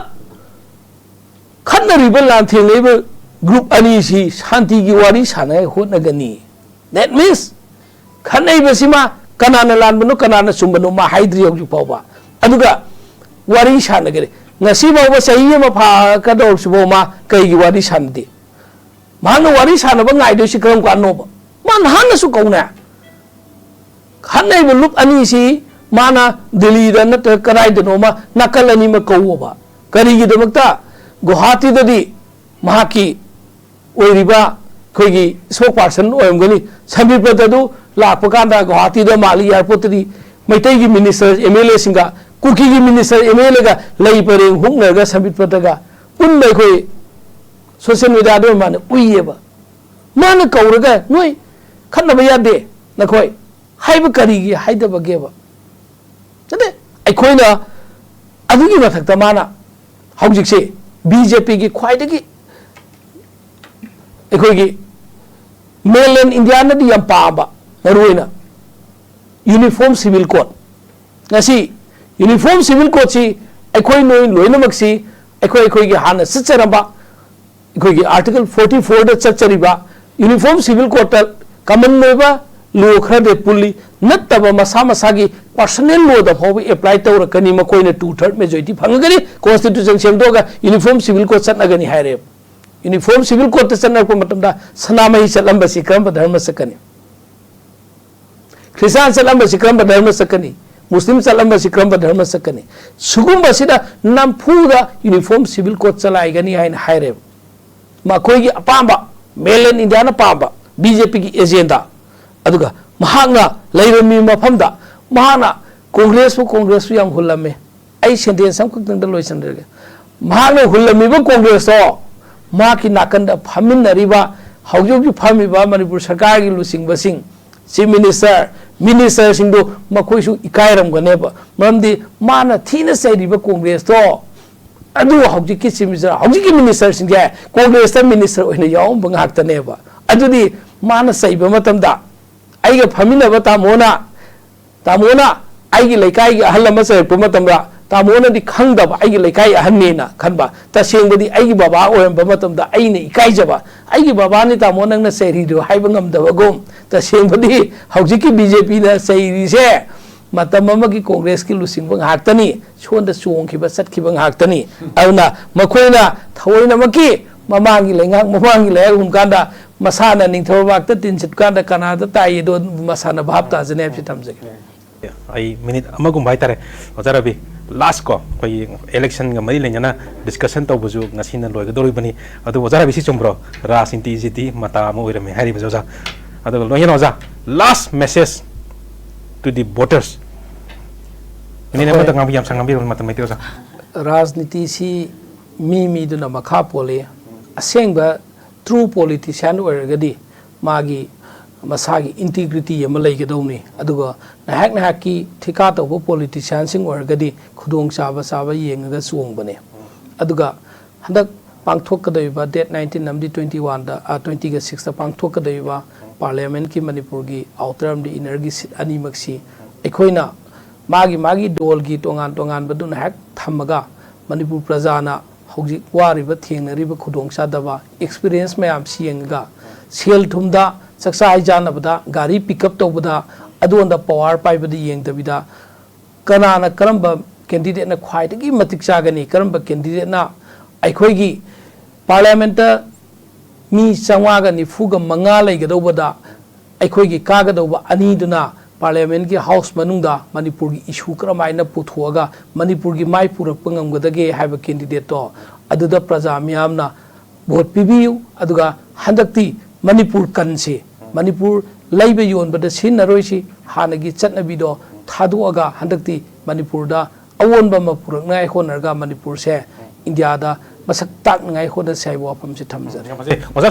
ꯈꯠꯅꯔꯤꯕ, ꯂꯥꯟꯊꯦꯡꯅꯔꯤꯕ group ꯑꯅꯤꯁꯤ ꯁꯥꯟꯇꯤꯒꯤ ꯋꯥꯔꯤ ꯁꯥꯟꯅꯉꯥꯏ ꯍꯣꯠꯅꯒꯅꯤ꯫ That means ꯈꯠꯅꯔꯤꯕꯁꯤꯃ ꯀꯅꯥꯅ ꯂꯥꯟꯕꯅꯣ, ꯀꯅꯥꯅ ꯆꯨꯝꯕꯅꯣ ꯃꯥ ꯍꯥꯏꯗ꯭ꯔꯤ ꯍꯧꯖꯤꯛ ꯐꯥꯎꯕ꯫ ꯑꯗꯨꯒ ꯋꯥꯔꯤ ꯁꯥꯟꯅꯒꯅꯤ꯫ ꯉꯁꯤ ꯐꯥꯎꯕ ꯆꯍꯤ ꯑꯃ ꯐꯥꯒꯗꯧꯔꯁꯤꯐꯥꯎ ꯃꯥ ꯀꯩꯒꯤ ꯋꯥꯔꯤ ꯁꯥꯟꯅꯗꯦ? ꯃꯍꯥꯛꯅ ꯋꯥꯔꯤ ꯁꯥꯟꯅꯕ ꯉꯥꯏꯗꯣꯏꯁꯤ ꯀꯔꯝ ꯀꯥꯟꯅꯣꯕ? ꯃꯥ ꯅꯍꯥꯟꯅꯁꯨ ꯀꯧꯅꯦ꯫ ꯈꯠꯅꯔꯤꯕ ꯂꯨꯞ ꯑꯅꯤꯁꯤ ꯃꯥꯅ ꯗꯤꯜꯂꯤꯗ ꯅꯠꯇ꯭ꯔꯒ ꯀꯗꯥꯏꯗꯅꯣꯃ ꯅꯥꯀꯜ ꯑꯅꯤꯃꯛ ꯀꯧꯑꯣꯕ꯫ ꯀꯔꯤꯒꯤꯗꯃꯛꯇ? ꯒꯨꯋꯥꯍꯥꯇꯤꯗꯗꯤ ꯃꯍꯥꯛꯀꯤ ꯑꯣꯏꯔꯤꯕ ꯑꯩꯈꯣꯏꯒꯤ spokesperson ꯑꯣꯏꯔꯝꯒꯅꯤ, ꯁꯝꯕꯤꯠ ꯄꯠꯇ ꯑꯗꯨ ꯂꯥꯛꯄ ꯀꯥꯟꯗ ꯒꯨꯋꯥꯍꯥꯇꯤꯗ ꯃꯥꯜꯂꯤ airport ꯇꯗꯤ ꯃꯩꯇꯩꯒꯤ minister, M L A ꯁꯤꯡꯒ ꯀꯨꯀꯤꯒꯤ minister, M L A ꯒ ꯂꯩ ꯄꯔꯦꯡ ꯍꯨꯛꯅꯔꯒ ꯁꯝꯕꯤꯠ ꯄꯠꯇꯒ ꯄꯨꯟꯕ ꯑꯩꯈꯣꯏ social media ꯗ ꯑꯣꯏꯅ ꯃꯥꯅ ꯎꯏꯌꯦꯕ꯫ ꯃꯥꯅ ꯀꯧꯔꯒ "ꯅꯣꯏ ꯈꯠꯅꯕ ꯌꯥꯗꯦ ꯅꯈꯣꯏ" ꯍꯥꯏꯕ ꯀꯔꯤꯒꯤ ꯍꯥꯏꯗꯕꯒꯦꯕ? ꯅꯠꯇꯦ, ꯑꯩꯈꯣꯏꯅ ꯑꯗꯨꯒꯤ ꯃꯊꯛꯇ ꯃꯥꯅ ꯍꯧꯖꯤꯛꯁꯦ ꯕꯤ ꯖꯦ ꯄꯤꯒꯤ ꯈ꯭ꯋꯥꯏꯗꯒꯤ ꯑꯩꯈꯣꯏꯒꯤ mainland India ꯅꯗꯤ ꯌꯥꯝ ꯄꯥꯝꯕ ꯃꯔꯨꯑꯣꯏꯅ uniform civil code꯫ ꯉꯁꯤ uniform civil code ꯁꯤ ꯑꯩꯈꯣꯏ ꯅꯣꯏ ꯂꯣꯏꯅꯃꯛꯁꯤ ꯑꯩꯈꯣꯏ ꯑꯩꯈꯣꯏꯒꯤ ꯍꯥꯟꯅ ꯆꯠꯆꯔꯝꯕ ꯑꯩꯈꯣꯏꯒꯤ article forty four ꯗ ꯆꯠꯆꯔꯤꯕ uniform civil code ꯇ common ꯑꯣꯏꯕ law ꯈꯔꯗꯤ ꯄꯨꯜꯂꯤ, ꯅꯠꯇꯕ ꯃꯁꯥ ꯃꯁꯥꯒꯤ personal law ꯗ ꯐꯥꯎꯕ apply ꯇꯧꯔꯛꯀꯅꯤ꯫ ꯃꯈꯣꯏꯅ two third majority ꯐꯪꯉꯒꯅꯤ constitution ꯁꯦꯝꯗꯣꯛꯑꯒ uniform civil code ꯆꯠꯅꯒꯅꯤ ꯍꯥꯏꯔꯦꯕ꯫ Uniform civil code ꯇ ꯆꯠꯅꯔꯛꯄ ꯃꯇꯝꯗ ꯁꯅꯥꯃꯍꯤ ꯆꯠꯂꯝꯕꯁꯤ ꯀꯔꯝꯕ ꯙꯔꯃ ꯆꯠꯀꯅꯤ? ꯈ꯭ꯔꯤꯁꯇꯥꯟ ꯆꯠꯂꯝꯕꯁꯤ ꯀꯔꯝꯕ ꯙꯔꯃ ꯆꯠꯀꯅꯤ? ꯃꯨꯁꯂꯤꯝ ꯆꯠꯂꯝꯕꯁꯤ ꯀꯔꯝꯕ ꯙꯔꯃ ꯆꯠꯀꯅꯤ? ꯁꯤꯒꯨꯝꯕꯁꯤꯗ ꯅꯝꯐꯨꯗ uniform civil code ꯆꯂꯥꯏꯒꯅꯤ ꯍꯥꯏꯅ ꯍꯥꯏꯔꯦꯕ꯫ ꯃꯈꯣꯏꯒꯤ ꯑꯄꯥꯝꯕ ꯃꯦꯟꯂꯦꯟ ꯏꯟꯗꯤꯌꯥꯅ ꯄꯥꯝꯕ ꯕꯤ ꯖꯦ ꯄꯤꯒꯤ ꯑꯦꯖꯦꯟꯗꯥ꯫ ꯑꯗꯨꯒ ꯃꯍꯥꯛꯅ ꯂꯩꯔꯝꯃꯤ ꯃꯐꯝꯗ ꯃꯍꯥꯛꯅ ꯀꯣꯡꯒ꯭ꯔꯦꯁꯄꯨ ꯀꯣꯡꯒ꯭ꯔꯦꯁꯄꯨ ꯌꯥꯝ ꯍꯨꯜꯂꯝꯃꯤ꯫ ꯑꯩ ꯁꯦꯟꯇꯦꯟꯁ ꯑꯃꯈꯛꯇꯪꯗ ꯂꯣꯏꯁꯤꯟꯖꯔꯒꯦ꯫ ꯃꯍꯥꯛꯅ ꯍꯨꯜꯂꯝꯃꯤꯕ ꯀꯣꯡꯒ꯭ꯔꯦꯁꯇꯣ ꯃꯍꯥꯛꯀꯤ ꯅꯥꯀꯟꯗ ꯐꯝꯃꯤꯟꯅꯔꯤꯕ ꯍꯧꯖꯤꯛ ꯍꯧꯖꯤꯛ ꯐꯝꯃꯤꯕ ꯃꯅꯤꯄꯨꯔ ꯁꯔꯀꯥꯔꯒꯤ ꯂꯨꯆꯤꯡꯕꯁꯤꯡ, ꯆꯤꯐ ꯃꯤꯅꯤꯁꯇꯔ, ꯃꯤꯅꯤꯁꯇꯔꯁꯤꯡꯗꯨ ꯃꯈꯣꯏꯁꯨ ꯏꯀꯥꯏꯔꯝꯒꯅꯦꯕ꯫ ꯃꯔꯝꯗꯤ ꯃꯥꯅ ꯊꯤꯅ ꯆꯩꯔꯤꯕ ꯀꯣꯡꯒ꯭ꯔꯦꯁꯇꯣ ꯑꯗꯨ ꯍꯧꯖꯤꯛꯀꯤ ꯆꯤꯐ ꯃꯤꯅꯤꯁꯇꯔ, ꯍꯧꯖꯤꯛꯀꯤ ꯃꯤꯅꯤꯁꯇꯔꯁꯤꯡꯁꯦ ꯀꯣꯡꯒ꯭ꯔꯦꯁꯇ ꯃꯤꯅꯤꯁꯇꯔ ꯑꯣꯏꯅ ꯌꯥꯎꯔꯝꯕ ꯉꯥꯛꯇꯅꯦꯕ꯫ ꯑꯗꯨꯗꯤ ꯃꯥꯅ ꯆꯩꯕ ꯃꯇꯝꯗ ꯑꯩꯒ ꯐꯝꯃꯤꯟꯅꯕ ꯇꯥꯃꯣꯅ, ꯇꯥꯃꯣꯅ ꯑꯩꯒꯤ ꯂꯩꯀꯥꯏꯒꯤ ꯑꯍꯜ ꯑꯃ ꯆꯩꯔꯛꯄ ꯃꯇꯝꯗ ꯇꯥꯃꯣꯅꯗꯤ ꯈꯪꯗꯕ ꯑꯩꯒꯤ ꯂꯩꯀꯥꯏ ꯑꯍꯟꯅꯦꯅ ꯈꯟꯕ, ꯇꯁꯦꯡꯕꯗꯤ ꯑꯩꯒꯤ ꯕꯕꯥ ꯑꯣꯏꯔꯝꯕ ꯃꯇꯝꯗ ꯑꯩꯅ ꯏꯀꯥꯏꯖꯕ, "ꯑꯩꯒꯤ ꯕꯕꯥꯅꯤ ꯇꯥꯃꯣ ꯅꯪꯅ ꯆꯩꯔꯤꯗꯣ" ꯍꯥꯏꯕ ꯉꯝꯗꯕꯒꯨꯝ, ꯇꯁꯦꯡꯕꯗꯤ ꯍꯧꯖꯤꯛꯀꯤ ꯕꯤ ꯖꯦ ꯄꯤꯅ ꯆꯩꯔꯤꯁꯦ ꯃꯇꯝ ꯑꯃꯒꯤ ꯀꯣꯡꯒ꯭ꯔꯦꯁꯀꯤ ꯂꯨꯆꯤꯡꯕ ꯉꯥꯛꯇꯅꯤ, ꯁꯣꯟꯗ ꯆꯣꯡꯈꯤꯕ ꯆꯠꯈꯤꯕ ꯉꯥꯛꯇꯅꯤ꯫ ꯑꯗꯨꯅ ꯃꯈꯣꯏꯅ ꯊꯑꯣꯏꯅꯃꯛꯀꯤ ꯃꯃꯥꯡꯒꯤ ꯂꯩꯉꯥꯛ, ꯃꯃꯥꯡꯒꯤ ꯂꯩꯉꯥꯛ ꯍꯨꯟ ꯀꯥꯟꯗ ꯃꯁꯥꯅ ꯅꯤꯡꯊꯧ ꯂꯩꯕꯥꯛꯇ ꯇꯤꯟ ꯁꯤꯠ ꯀꯥꯟꯗ ꯀꯅꯥꯗ ꯇꯥꯏ ꯑꯗꯣ ꯃꯁꯥꯅ ꯚꯥꯞ ꯇꯥꯖꯅꯤ ꯍꯥꯏꯕꯁꯤ ꯊꯝꯖꯒꯦ꯫ ꯑꯩ ꯃꯤꯅꯤꯠ ꯑꯃꯒꯨꯝꯕ ꯍꯥꯏꯇꯥꯔꯦ, ꯑꯣꯖꯥ ꯔꯕꯤ, ꯂꯥꯁ ꯀꯣ, ꯑꯩꯈꯣꯏꯒꯤ ꯏꯂꯦꯛꯁꯟꯒ ꯃꯔꯤ ꯂꯩꯅꯅ ꯗꯤꯁꯀꯁꯟ ꯇꯧꯕꯁꯨ ꯉꯁꯤꯅ ꯂꯣꯏꯒꯗꯧꯔꯤꯕꯅꯤ꯫ ꯑꯗꯨ ꯑꯣꯖꯥ ꯔꯕꯤ, ꯁꯤ ꯆꯨꯝꯕ꯭ꯔꯣ? ꯔꯥꯖꯅꯤꯇꯤꯁꯤꯗꯤ ꯃꯇꯥ ꯑꯃ ꯑꯣꯏꯔꯝꯃꯦ ꯍꯥꯏꯔꯤꯕꯁꯦ ꯑꯣꯖꯥ꯫ ꯑꯗꯨꯒ ꯂꯣꯏꯅꯅ ꯑꯣꯖꯥ, last message to the voters꯫ Minute ꯑꯃꯇ ꯉꯥꯡꯕꯤ-, ꯌꯥꯝ ꯁꯥꯡ ꯉꯥꯡꯕꯤꯔꯣ, ꯃꯇꯝ ꯂꯩꯇꯦ ꯑꯣꯖꯥ꯫ ꯔꯥꯖꯅꯤꯇꯤꯁꯤ ꯃꯤ ꯃꯤꯗꯨꯅ ꯃꯈꯥ ꯄꯣꯜꯂꯤ꯫ ꯑꯁꯦꯡꯕ ꯇ꯭ꯔꯨ ꯄꯣꯂꯤꯇꯤꯁꯤꯌꯥꯟ ꯑꯣꯏꯔꯒꯗꯤ ꯃꯥꯒꯤ ꯃꯁꯥꯒꯤ ꯏꯟꯇꯤꯒ꯭ꯔꯤꯇꯤ ꯑꯃ ꯂꯩꯒꯗꯧꯅꯤ꯫ ꯑꯗꯨꯒ ꯉꯥꯏꯍꯥꯛ ꯉꯥꯏꯍꯥꯛꯀꯤ ꯊꯤꯀꯥ ꯇꯧꯕ ꯄꯣꯂꯤꯇꯤꯁꯤꯌꯥꯟꯁꯤꯡ ꯑꯣꯏꯔꯒꯗꯤ ꯈꯨꯗꯣꯡꯆꯥꯕ ꯆꯥꯕ ꯌꯦꯡꯉꯒ ꯆꯣꯡꯕꯅꯤ꯫ ꯑꯗꯨꯒ ꯍꯟꯗꯛ ꯄꯥꯡꯊꯣꯛꯀꯗꯧꯔꯤꯕ ꯗꯦꯠ ꯅꯥꯏꯟꯇꯤꯟ ꯑꯃꯗꯤ ꯇ꯭ꯋꯦꯟꯇꯤ ꯋꯥꯟꯗ, ꯑ, ꯇ꯭ꯋꯦꯟꯇꯤꯒ ꯁꯤꯛꯁꯇ ꯄꯥꯡꯊꯣꯛꯀꯗꯧꯔꯤꯕ ꯄꯥꯔꯂꯤꯌꯥꯃꯦꯟꯠꯀꯤ ꯃꯅꯤꯄꯨꯔꯒꯤ ꯑꯥꯎꯇꯔ ꯑꯃꯗꯤ ꯏꯟꯅꯔꯒꯤ ꯁꯤꯠ ꯑꯅꯤꯃꯛꯁꯤ ꯑꯩꯈꯣꯏꯅ ꯃꯥꯒꯤ ꯃꯥꯒꯤ ꯗꯣꯜꯒꯤ ꯇꯣꯉꯥꯟ ꯇꯣꯉꯥꯟꯕꯗꯨꯅ ꯍꯦꯛ ꯊꯝꯃꯒ ꯃꯅꯤꯄꯨꯔ ꯄ꯭ꯔꯖꯥꯅ ꯍꯧꯖꯤꯛ ꯋꯥꯔꯤꯕ, ꯊꯦꯡꯅꯔꯤꯕ ꯈꯨꯗꯣꯡꯆꯥꯗꯕ, ꯑꯦꯛꯁꯄꯤꯔꯤꯌꯦꯟꯁ ꯃꯌꯥꯝꯁꯤ ꯌꯦꯡꯉꯒ ꯁꯦꯜ ꯊꯨꯝꯗ, ꯆꯥꯛꯆꯥ ꯍꯩꯖꯥꯟꯅꯕꯗ, ꯒꯥꯔꯤ ꯄꯤꯛ ꯑꯞ ꯇꯧꯕꯗ, ꯑꯗꯨꯒꯨꯝꯕ ꯄꯋꯥꯔ ꯄꯥꯏꯕꯗ ꯌꯦꯡꯗꯕꯤꯗ ꯀꯅꯥꯅ ꯀꯔꯝꯕ ꯀꯦꯟꯗꯤꯗꯦꯠꯅ ꯈ꯭ꯋꯥꯏꯗꯒꯤ ꯃꯇꯤꯛ ꯆꯥꯒꯅꯤ, ꯀꯔꯝꯕ ꯀꯦꯟꯗꯤꯗꯦꯠꯅ ꯑꯩꯈꯣꯏꯒꯤ ꯄꯥꯔꯂꯤꯌꯥꯃꯦꯟꯠꯇ ꯃꯤ ꯆꯥꯝꯃꯉꯥꯒ ꯅꯤꯐꯨꯒ ꯃꯉꯥ ꯂꯩꯒꯗꯧꯕꯗ ꯑꯩꯈꯣꯏꯒꯤ ꯀꯥꯒꯗꯧꯕ ꯑꯅꯤꯗꯨꯅ ꯄꯥꯔꯂꯤꯌꯥꯃꯦꯟꯠꯀꯤ ꯍꯥꯎꯁ ꯃꯅꯨꯡꯗ ꯃꯅꯤꯄꯨꯔꯒꯤ ꯏꯁꯨ ꯀꯔꯝꯍꯥꯏꯅ ꯄꯨꯊꯣꯛꯑꯒ ꯃꯅꯤꯄꯨꯔꯒꯤ ꯃꯥꯏ ꯄꯨꯔꯛꯄ ꯉꯝꯒꯗꯒꯦ ꯍꯥꯏꯕ ꯀꯦꯟꯗꯤꯗꯦꯠꯇꯣ ꯑꯗꯨꯗ ꯄ꯭ꯔꯖꯥ ꯃꯤꯌꯥꯝꯅ ꯚꯣꯠ ꯄꯤꯕꯤꯌꯨ꯫ ꯑꯗꯨꯒ ꯍꯟꯗꯛꯇꯤ ꯃꯅꯤꯄꯨꯔ ꯀꯟꯁꯤ, ꯃꯅꯤꯄꯨꯔ ꯂꯩꯕ ꯌꯣꯟꯕꯗ ꯁꯤꯖꯤꯟꯅꯔꯣꯏꯁꯤ, ꯍꯥꯟꯅꯒꯤ ꯆꯠꯅꯕꯤꯗꯣ ꯊꯥꯗꯣꯛꯑꯒ ꯍꯟꯗꯛꯇꯤ ꯃꯅꯤꯄꯨꯔꯗ ꯑꯑꯣꯟꯕ ꯑꯃ ꯄꯨꯔꯛꯅꯉꯥꯏ ꯍꯣꯠꯅꯔꯒ ꯃꯅꯤꯄꯨꯔꯁꯦ ꯏꯟꯗꯤꯌꯥꯗ ꯃꯁꯛ ꯇꯥꯛꯅꯉꯥꯏ ꯍꯣꯠꯅꯁꯤ ꯍꯥꯏꯕ ꯋꯥꯐꯝꯁꯤ ꯊꯝꯖꯔꯤ꯫ ꯌꯥꯝ ꯐꯖꯩ꯫ ꯑꯣꯖꯥ